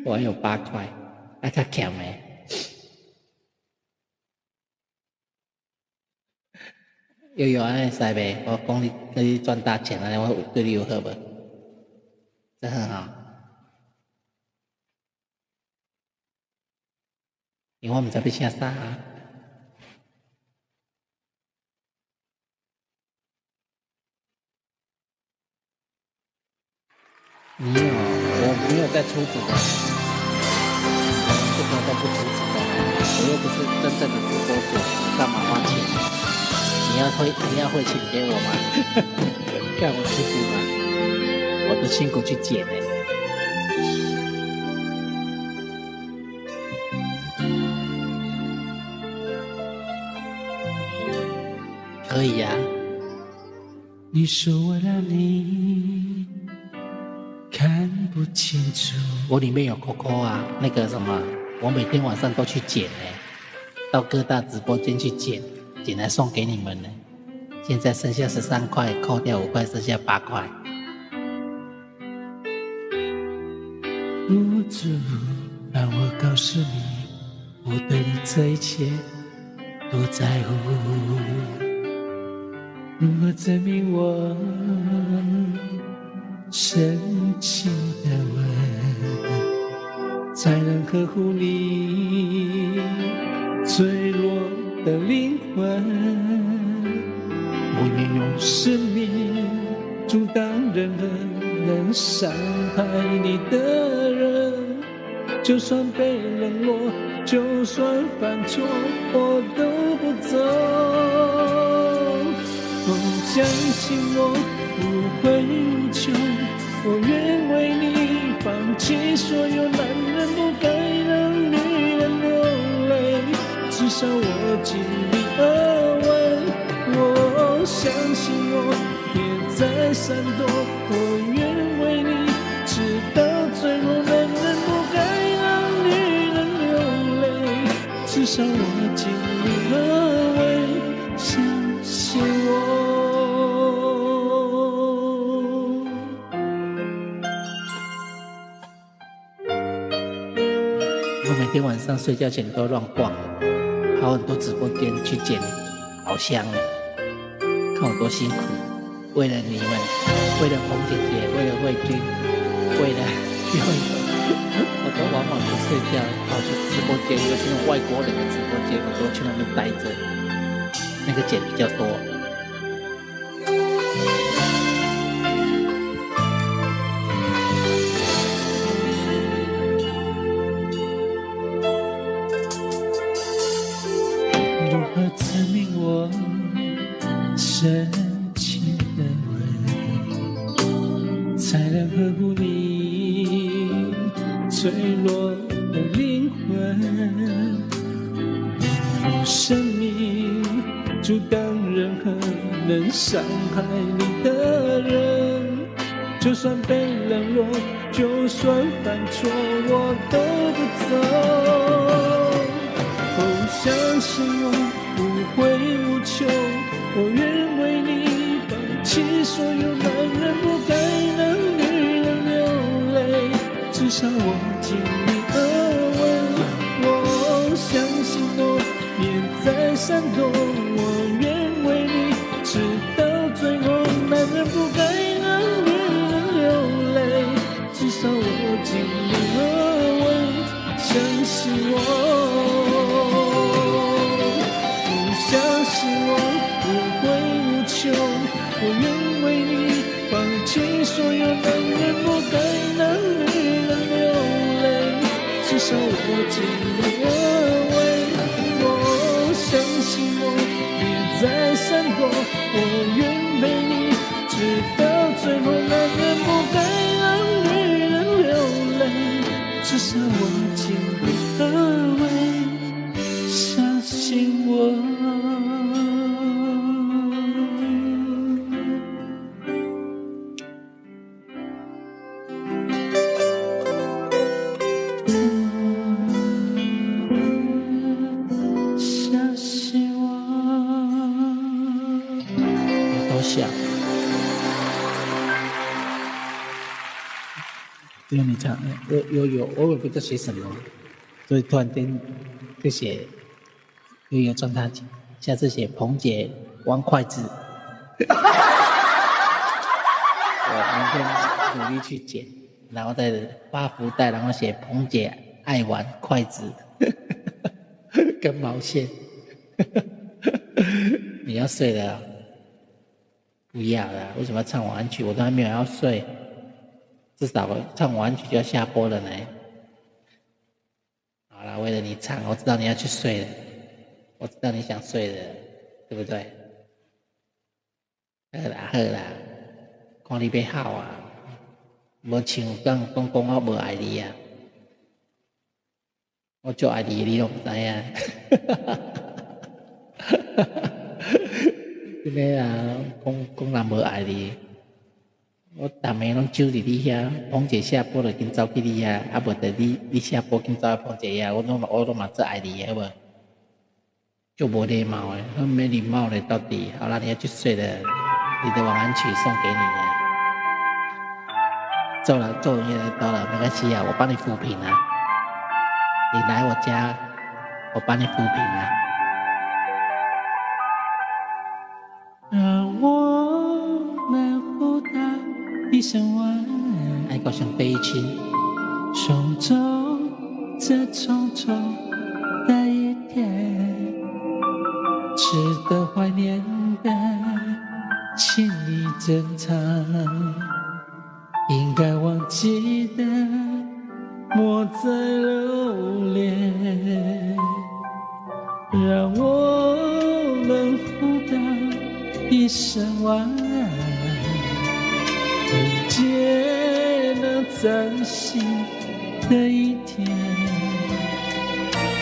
我还有8块，啊，较欠的。又有按呢使袂？我讲你，你赚大钱啊！我对你有好无？这很好。因为我毋知欲写啥啊。你有，我没有在出纸的，这个都不出纸的，我又不是真正的直播主，干嘛花钱？你要汇钱给我吗？干我出纸吗？我都辛苦去捡呢。可以呀。你说我让你看不清楚，我里面有扣扣啊，那个什么，我每天晚上都去捡呢，到各大直播间去捡，捡来送给你们呢。现在剩下13块，扣掉5块，剩下8块。无助，让我告诉你，我对你这一切都在乎。如何证明我深情的吻，才能呵护你脆弱的灵魂？我愿用生命阻挡任何能伤害你的人，就算被冷落，就算犯错，我都不走。哦，相信我不会无穷，我愿为你放弃所有，男人不该让女人流泪，至少我尽力而为。我相信我，别再闪躲，我愿为你直到最后，男人不该让女人流泪，至少我尽力而为，相信我。我每天晚上睡觉前都乱逛，跑很多直播间去捡宝箱，看我多辛苦。为了你们，为了彭姐姐，为了慧君，为了因为我都往往不睡觉，跑去直播间，尤其那种外国人的直播间，我都去那边待着，那个捡比较多。如何证明我深情的吻，我的灵魂，用生命阻挡任何能伤害你的人。就算被冷落，就算犯錯，我都不走。哦，相信我不會無求，我願為你放棄所有。男人不該讓女人流淚，至少我盡力而為。我相信諾言在閃動，我願為你直到最後。男人不該讓女人流淚，至少我盡力而為。相信我，相信我不會無求，我願為你放棄所有。男人不該讓女人流淚，至少我盡力而為。我相信我別再閃躲，我願陪你直到最後。男人不該讓女人流淚，至少我盡力而為。相信我。相信我。有多笑？只有你唱，有有，我也不知道写什麼，所以突然間就寫悠悠賺大錢，下次寫彭姐玩筷子。我明天努力去剪，然後再發福袋，然後寫彭姐愛玩筷子跟毛線。你要睡了？不要了，為什麼要唱晚安曲？我都還沒有要睡。至少我唱晚安曲就要下播了呢。好啦，為了你唱，我知道你要去睡了，我知道你想睡了，對不對？好啦好啦，看你欲哭啊，無像講講講我無愛你啊，我足愛你，你攏毋知影。真的啊，講講人無愛你。我逐暝攏守佇你遐，彭姐下播就緊走去你遐，啊無就你下播緊走去彭姐遐，我攏嘛足愛你的，好無？足無禮貌的，很沒禮貌的，到底。好啦，你要去睡了，你的晚安曲送給你了。做了，做越來越多了，沒關係啊，我幫你撫平啊。你來我家，我幫你撫平啊。讓我們互道一聲晚安，愛國上悲情，送走這匆匆的一天，值得懷念的，請你珍藏，應該忘記的，莫再留戀，讓我們互道一聲晚安。迎接那嶄新的一天，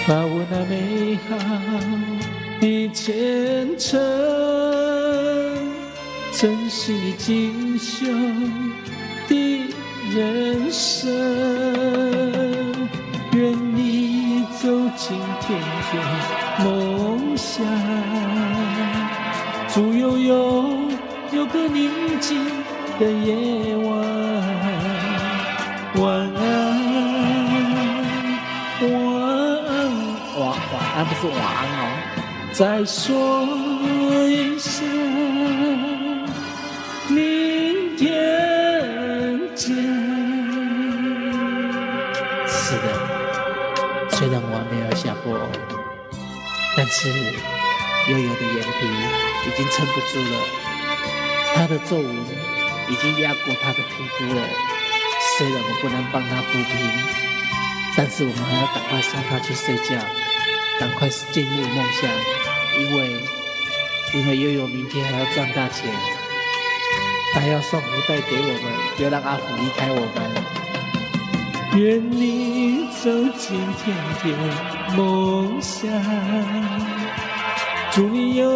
把握那美好的前程，珍惜你錦繡的人生。願你走進甜甜夢鄉，祝悠悠有個寧靜的夜晚，晚安，晚安，晚晚安不是晚安哦。再說一聲，明天見。是的，雖然我還沒有下播，但是悠悠的眼皮已經撐不住了，他的皺紋已經壓過他的皮膚了。雖然我不能幫他撫平，但是我們還要趕快送他去睡覺，趕快進入夢鄉，因為悠悠明天還要賺大錢，他要送福袋給我們，不要讓阿福離開我們。愿你走进甜甜梦乡，祝你有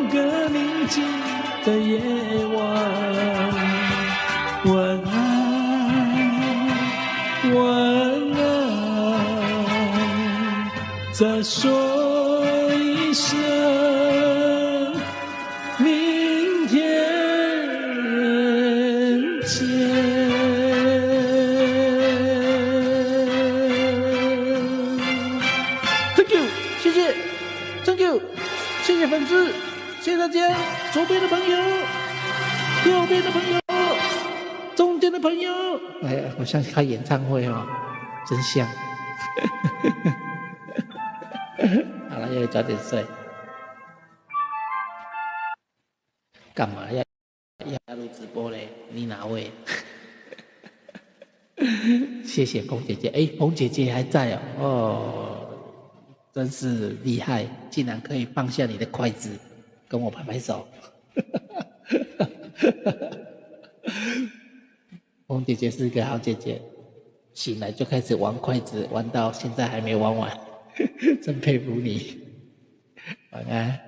个宁静的夜晚。晚安，晚安，再说一声，明天见。Thank you，谢谢，Thank you，谢谢粉丝，谢谢大家，左边的朋友，右边的朋友，中间的朋友。哎呀，好像开演唱会哦，真像。好了，要早点睡。干嘛要录直播嘞？你哪位？谢谢彭姐姐。哎，彭姐姐还在哦，哦，真是厉害，竟然可以放下你的筷子，跟我拍拍手。彭姐姐是一个好姐姐，醒来就开始玩筷子，玩到现在还没玩完，真佩服你。晚安。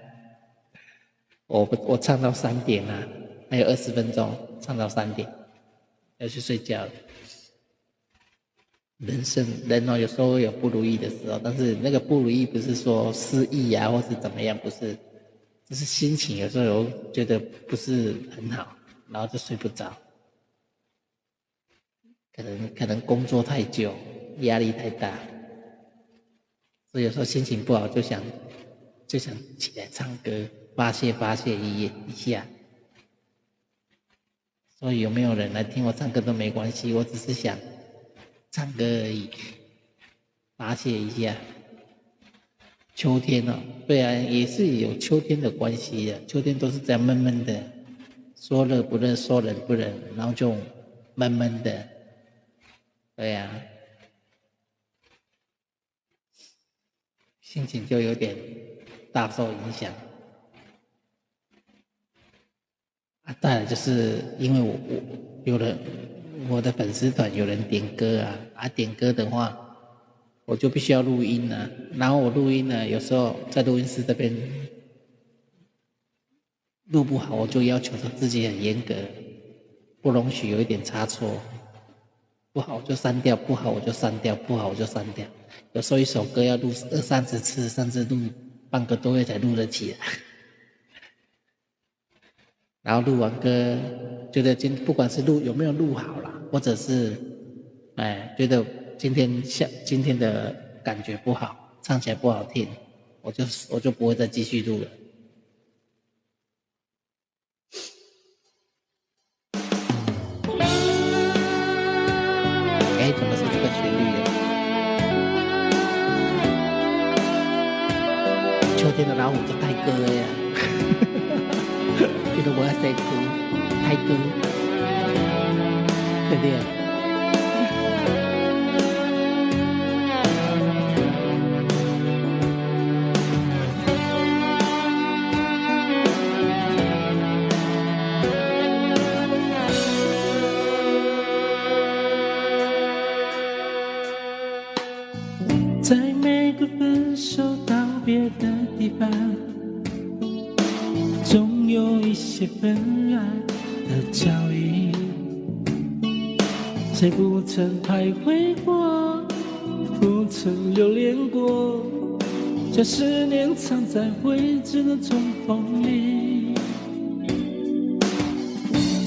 我唱到3点了，还有20分钟，唱到3点，要去睡觉了。人生人哦，有时候会有不如意的时候，但是那个不如意不是说失意啊，或是怎么样，不是，就是心情有时候有觉得不是很好，然后就睡不着。可能工作太久，压力太大，所以有时候心情不好就想起来唱歌发泄发泄一下。所以有没有人来听我唱歌都没关系，我只是想唱歌而已，发泄一下。秋天哦，对啊，也是有秋天的关系的。秋天都是这样闷闷的，说热不热，说冷不冷，然后就闷闷的。对啊，心情就有点大受影响。啊，再来就是因为我有了我的粉丝团有人点歌啊，点歌的话，我就必须要录音啊。然后我录音呢，有时候在录音室这边录不好，我就要求他自己很严格，不容许有一点差错。不好我就删掉，不好我就删掉，不好我就删掉。有时候一首歌要录20-30次，甚至录半个多月才录得起来。然后录完歌，觉得今不管是录有没有录好啦，或者是，哎，觉得今天的感觉不好，唱起来不好听，我就不会再继续录了。哎，怎么是这个旋律呢？秋天的老虎就泰歌呀，你都无爱洗裤，泰歌，对不对？在每个分手道别的地方，总有一些纷乱的脚印。谁不曾徘徊过，不曾留恋过，将思念藏在未知的重逢里。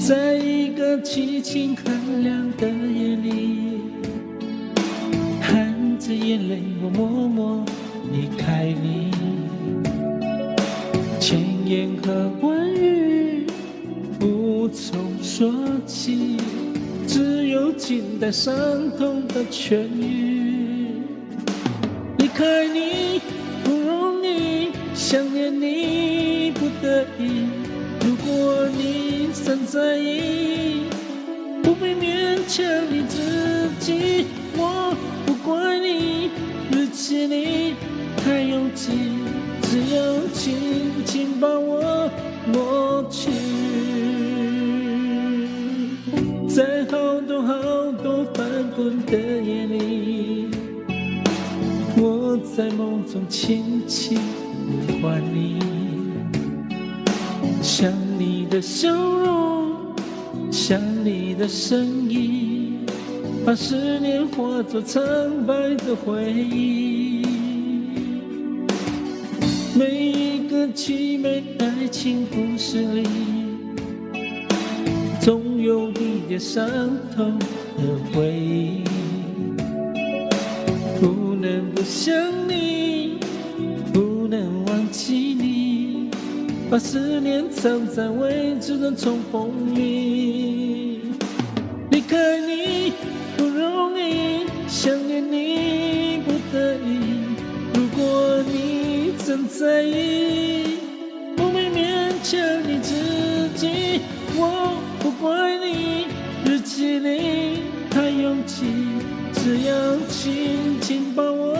在一个凄清寒凉的夜里，含着眼泪，我默默离开你。千言和万语无从说起，只有静待伤痛的痊愈。离开你不容易，想念你不得已。如果你尚在意，不必勉强你自己。我不怪你，日记里太拥挤，只有轻轻把我抹去。在好多好多反滚的夜里，我在梦中轻轻呼唤你，想你的笑容，想你的声音，把思念化作苍白的回忆。每一个凄美爱情故事里，总有一点伤痛的回忆。不能不想你，不能忘记你，把思念藏在未知的重逢里。离开你不容易，想念你不得已。如果你曾在意，不必勉强你自己，我不怪你。日记里太拥挤，只要轻轻把我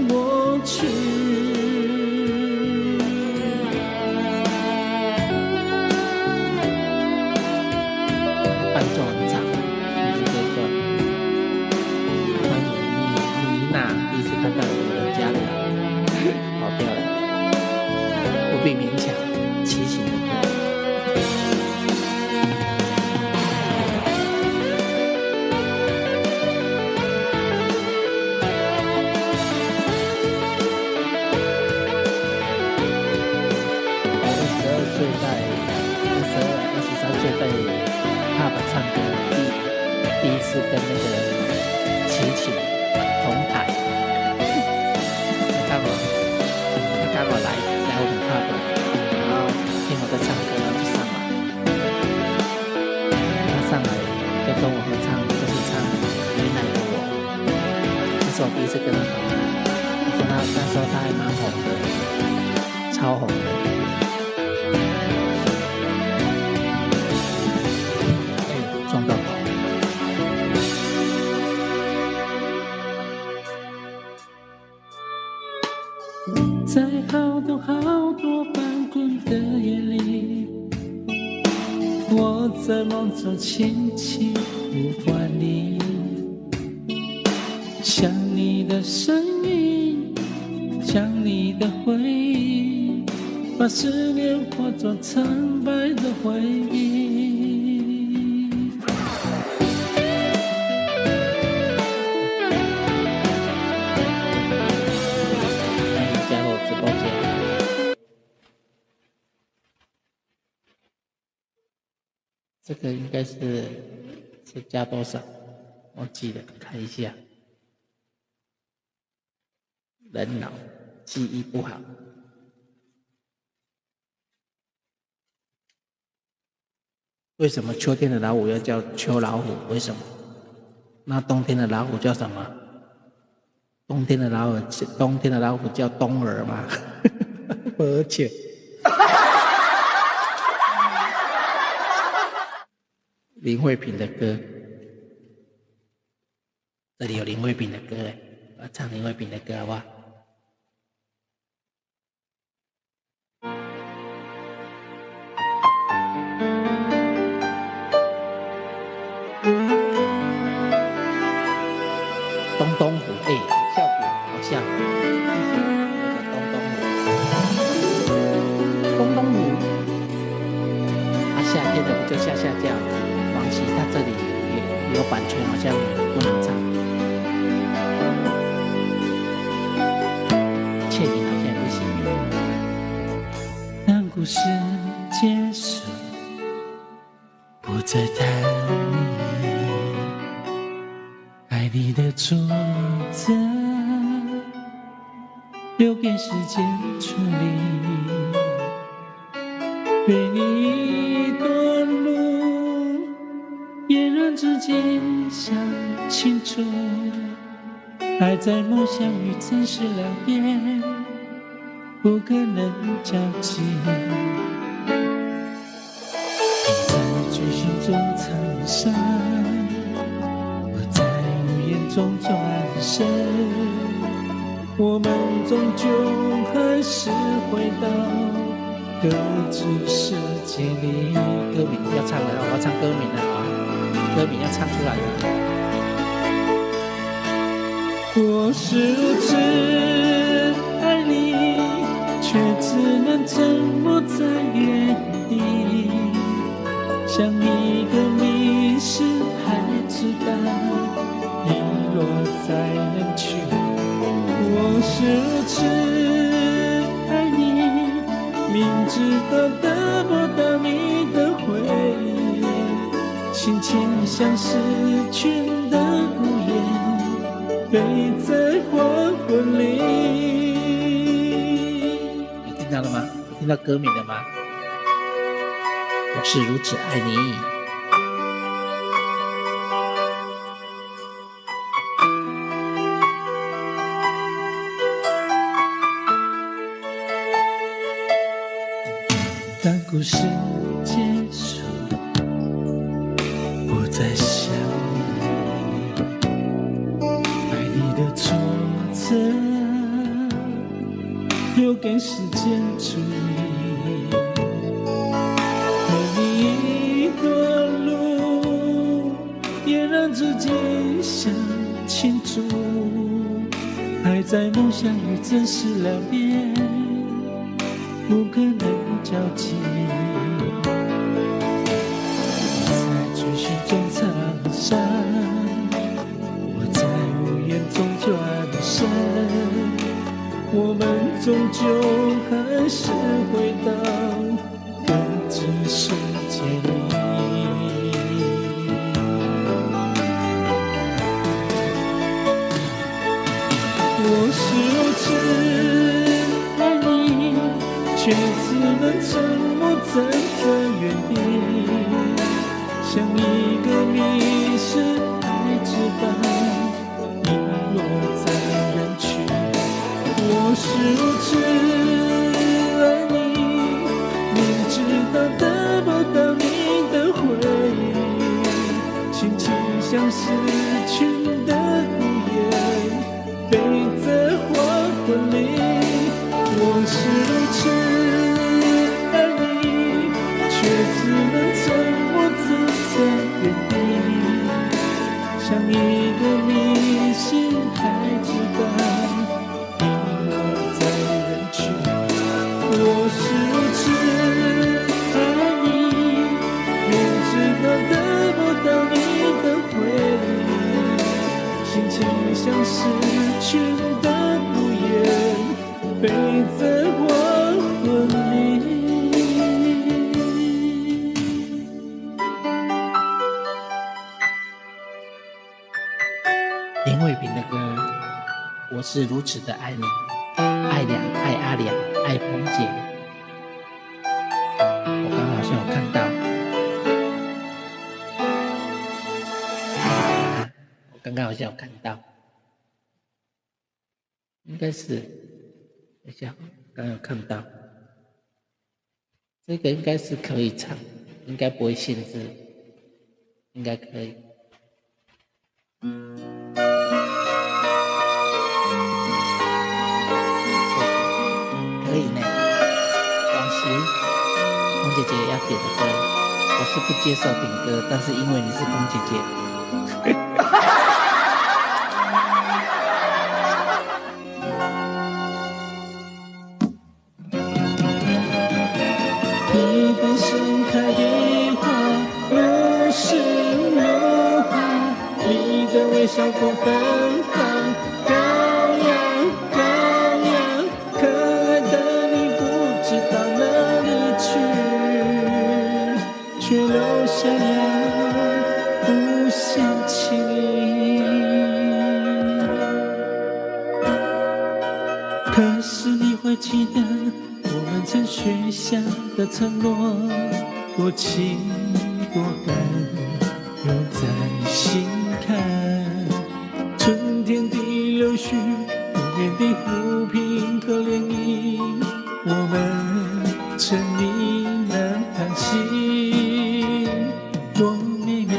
抹去。伴奏很长，是这一段。欢迎妮娜，第一次看到有人加入，跑掉了，不必勉强，齐秦的歌。我22岁在22、23岁在pub唱歌，第一次跟那个齐秦同台，他刚好来我们 pub，然后听我在唱歌，然后就上来，他上来就跟我合唱，就是唱《原来的我》，这是我第一次跟他同台，他说他那时候他还蛮红的，超红的。撞到头。在好多好多翻滚的夜里，我在梦中轻轻呼唤你，想你的声音，想你的回忆，把思念化作苍白的回忆。加入直播间。这个应该是加多少？忘记了，看一下。人老记忆不好。为什么秋天的老虎要叫秋老虎？为什么？那冬天的老虎叫什么？冬天的老虎叫冬儿吗？而且，林慧萍的歌，这里有林慧萍的歌嘞，我唱林慧萍的歌好不好？东东虎，哎，效果好像那个东东虎，东东虎，啊，夏天的不就下下叫？王琦他这里有版权，好像不能唱。倩影好像不行。当故事结束，不再谈你。爱你的挫折，留给时间处理。陪你一段路，也让自己想清楚。爱在梦想与真实两边，不可能交集。你在追寻中沧桑，我在无言中转身，我们终究还是回到各自世界里。歌名要唱了，我要唱歌名了啊！歌名要唱出来了。我是如此爱你，却只能沉默在原地，像一个迷失孩子般遗落在人群。我是如此爱你，明知道得不到你的回应，心情像失群的孤雁，飞在黄昏里。有听到了吗？有听到歌名了吗？我是如此爱你。当故事结束，不再想你，爱你的挫折留给时间处理。陪你一段路，也让自己想清楚，爱在梦想与真实两边，不可能交集。在追寻中沧桑，我在无言中转身，我们终究还是回到各自世界里。我是如此爱你，却只能沉默站在原地，像一个迷失孩子般遗落在人群。我是如此爱你，明知道得不到你的回应，心情像失群的孤雁，飞在黄昏里。我是如此爱你，却只能沉默站在原地，像一个迷失孩子般遗落在人群。我是如此爱你，明知道得不到你的回应，心情像失群的孤雁，飞在黄昏里。林慧萍的歌，我是如此的爱你，爱良，爱阿良，爱彭姐。我刚刚好像有看到，我刚刚好像有看到，应该是，等一下，刚刚有看到，这个应该是可以唱，应该不会限制，应该可以。可以呢，往昔彭姐姐要点的歌，我是不接受点歌，但是因为你是彭姐姐。你的盛开的花，如诗如画，你的微笑多芬芳，高扬高扬，可爱的你不知到哪里去，却留下了无限情意。可是你会记得我们曾许下的承诺，多情多感，永在心坎。春天的柳絮，冬天的浮萍和涟漪，我们曾呢喃叹息，多美妙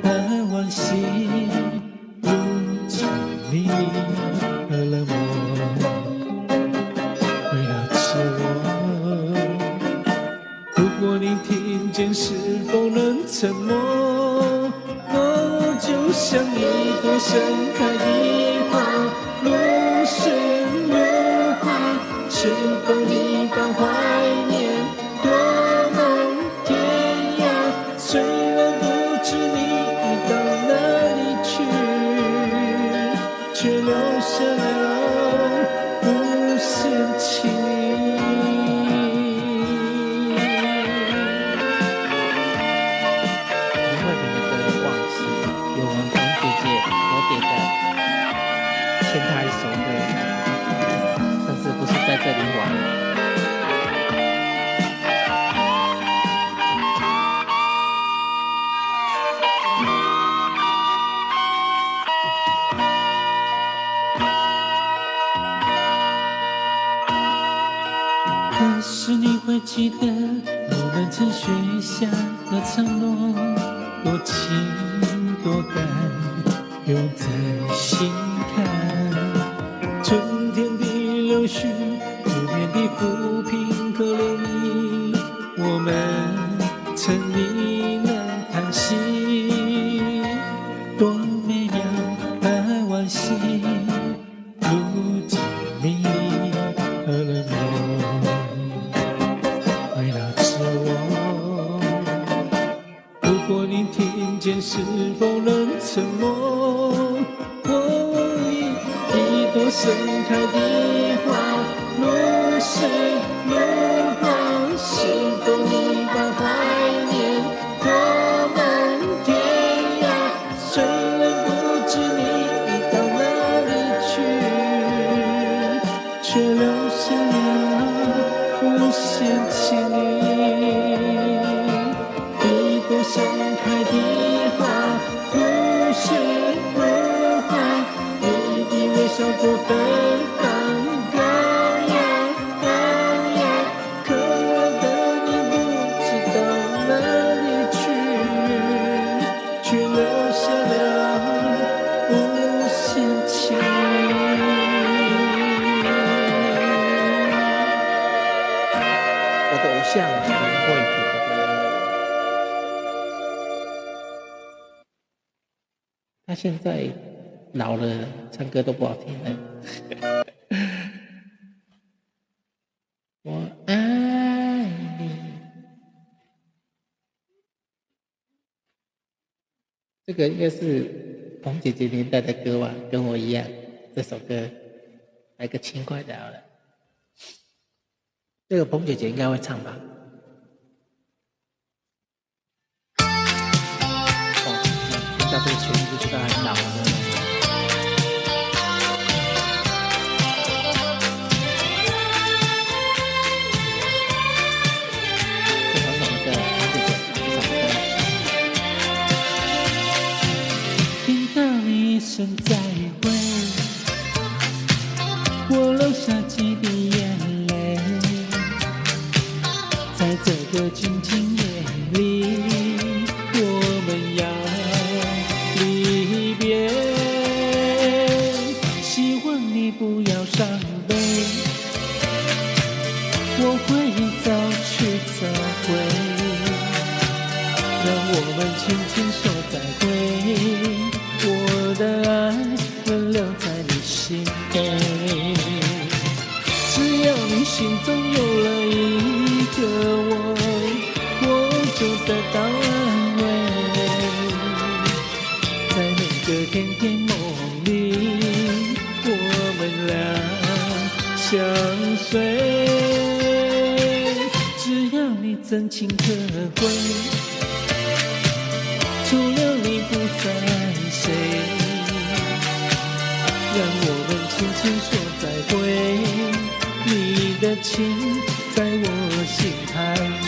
的往昔，如今你和冷漠围绕着我。如果你听见，是否能沉默？哦，就像一朵盛开的花，是你會記得我們曾許下的承諾，多情多感，永在心坎。春天的柳絮，湖面的浮萍和涟漪，我們曾呢喃嘆息，多美妙的往昔。如今你和了我，回到自我。如果你聽見，是否能沉默？我一朵盛開的花，如詩如畫，是否你把懷念灑滿天涯？雖然不知你已到哪裡去，卻留下了無限情誼。一朵盛開的花，如詩如畫，你的微笑多芬芳，高雅高雅。可愛的你不知到哪裡去，卻留下了無限情誼。我的偶像林慧萍的歌，他現在老了，唱歌都不好聽了。我愛你，這個應該是彭姐姐年代的歌吧，跟我一樣。這首歌來個輕快的好了。這個彭姐姐應該會唱吧？哦，聽到這個旋律就知道很老了。這首什麼歌？彭姐姐，這首歌。聽到你一聲再會，我流下幾滴眼淚，在這個靜靜夜裡，我們要離別。希望你不要傷悲，我會早去早回，讓我們輕輕說再會。我的愛能留在你心扉，只要你心中有了一個我，我就得到安慰。在每個甜甜夢裡，我們倆相隨。只要你真情可貴，除了你不再愛誰，讓我們輕輕說再會。你的情在我心徘徊。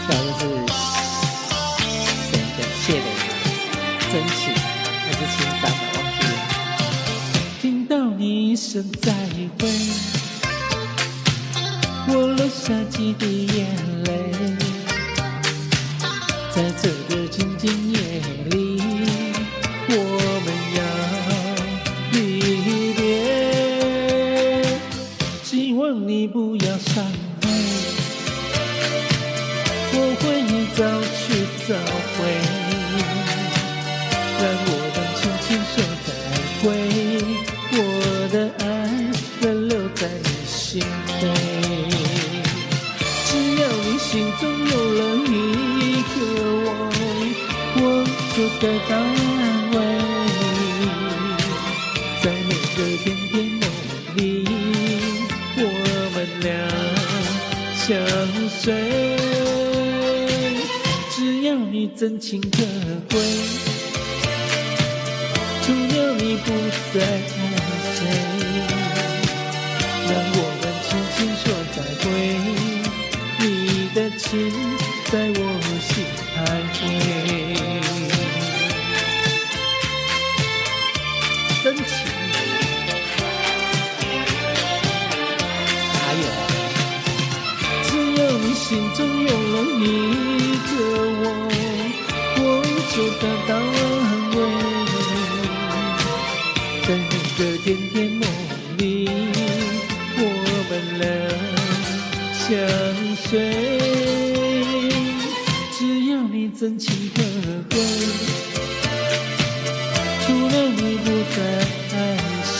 這好像是誰的？謝磊嗎？真情還是青山的？忘記了。聽到你一聲再會，我流下幾滴眼淚，在這個靜靜夜裡，我們要離別。希望你不要傷悲，我會早去早回，讓我們輕輕說再會。我的愛能留在你心扉，只要你心中有了一個我，我就得到安慰。在每個甜甜夢裡，我們倆相隨。只要你真情可貴，除了你不再愛誰，讓我們輕輕說再會。你的情在我心徘徊。真情。心中有了一个我，我就得到安慰。在那个甜甜梦里，我们俩相随。只要你真情可贵，除了你不再爱谁，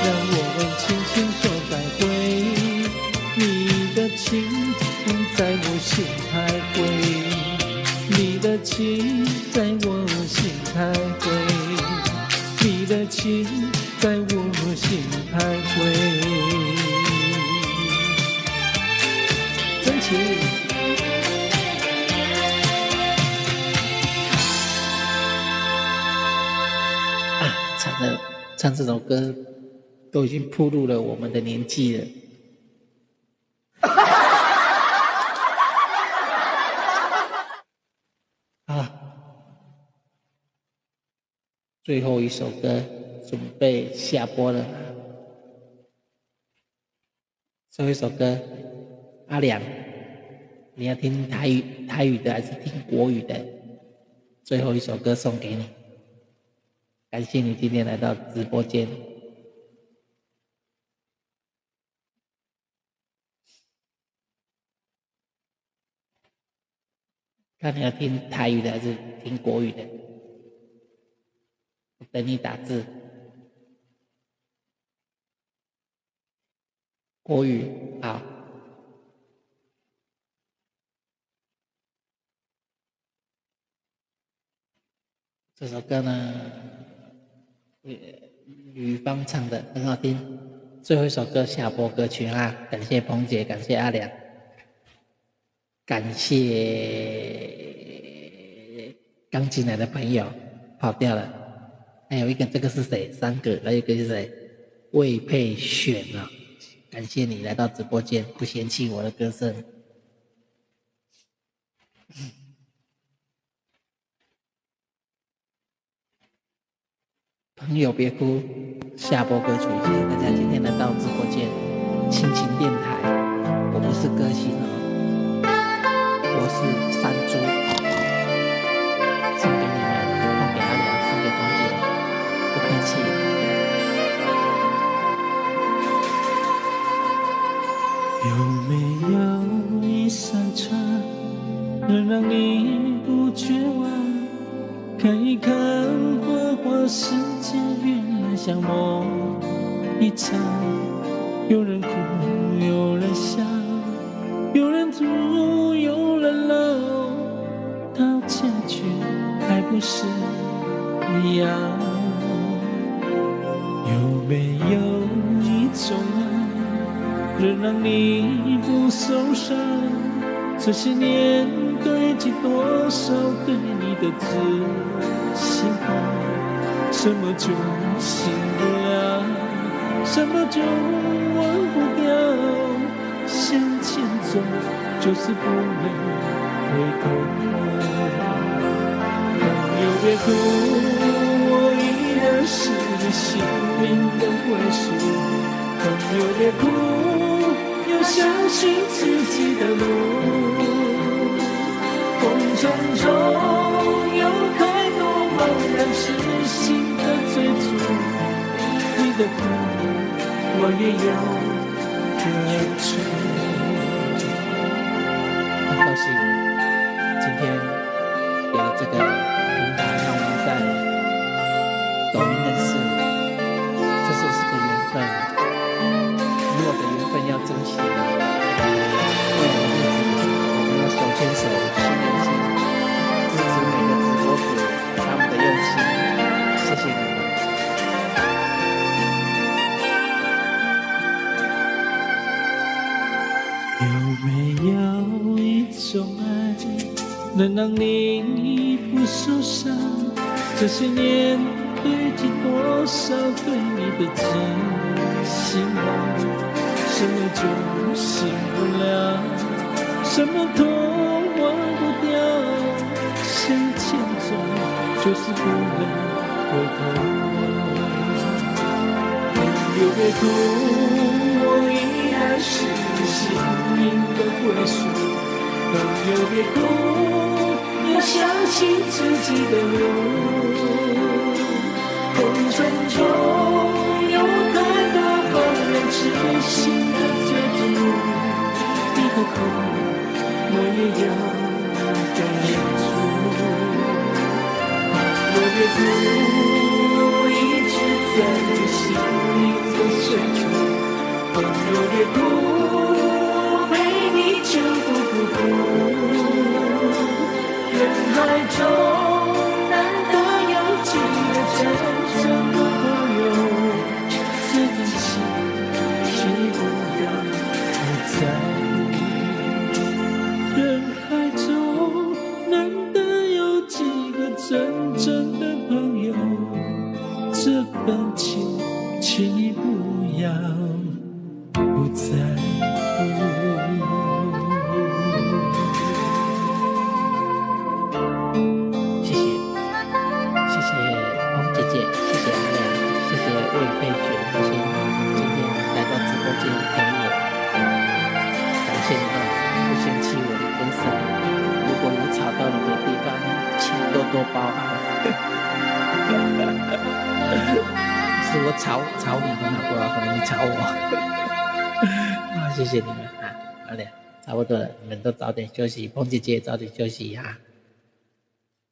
让我们轻轻说再会。你的情在我心徘徊，你的情在我心徘徊，你的情在我心徘徊。真情。啊，惨了，唱这首歌都已经暴露了我们的年纪了。啊，最后一首歌准备下播了。最后一首歌，阿良，你要听台语的还是听国语的？最后一首歌送给你，感谢你今天来到直播间。看你要听台语的还是听国语的？我等你打字。国语好。这首歌呢，吕方唱的很好听。最后一首歌下播歌曲啊，感谢彭姐，感谢阿良，感谢刚进来的朋友跑掉了，还有一个这个是谁？三个，还有一个是谁？魏佩璇啊，感谢你来到直播间，不嫌弃我的歌声。朋友别哭，下播歌曲，谢谢大家今天来到直播间，亲情电台，我不是歌星哦，我是山猪，送给你们，送给阿良，送给彭姐，不客气。有没有一扇窗，能让你不绝望？看一看花花世界，原来像梦一场。有人哭，有人笑，有人吐，有人老，到结局还不是一样？有没有一种爱，能让你不受伤？这些年堆积多少对你的自信话，什么酒醒不了，什么酒忘不掉，向前走就是不能回头。朋友别哭，我依然是你心灵的归宿。朋友别哭，要相信自己的路。红尘中有太多茫然痴心的追逐，你的苦我也有感触。很高兴今天有了这个平台，让我们在抖音认识，这就是个缘分。你我的缘分要珍惜，未来的日子我们要手牵手，心连心，支持每个直播主他们的用心，谢谢你们。有没有一种爱，能让你不受伤？这些年堆积多少对你的真心话，什么酒醒不了，什么痛忘不掉，向前走就是不能回头。朋友别哭，我依然是心灵的歸宿。朋友別哭，要相信自己的路。紅塵中有太多放任痴心的追逐，你的苦我也有感觸。若別哭，我一直在你心靈的深處。朋友別哭，我陪你全部孤獨。人海中難得有幾個真正的朋友，這份情，請你不要不在乎。人海中難得有幾個真正的朋友，這份情，請你不要不在乎。謝謝，謝謝彭姐姐，謝謝阿亮，謝謝魏佩璇，謝謝你們今天來到直播間陪我，感謝你們不嫌棄我的歌聲。如果有吵到你們的地方，請多多包涵。是我吵吵你們好不好？可能你吵我。啊，謝謝你們啊，好嘞，差不多了，你們都早點休息，彭姐姐也早點休息啊。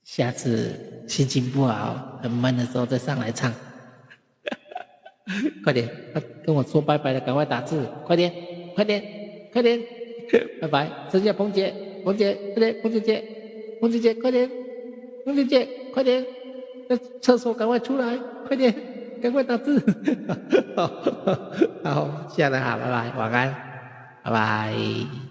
下次心情不好、很悶的時候再上來唱。快點，跟我說拜拜了，趕快打字，快點，快點，快點，拜拜。剩下彭姐，彭姐，快點，彭姐姐，彭姐姐，快點，彭姐姐，快點，在廁所趕快出來，快點，趕快打字。好，下來好，拜拜，晚安，拜拜。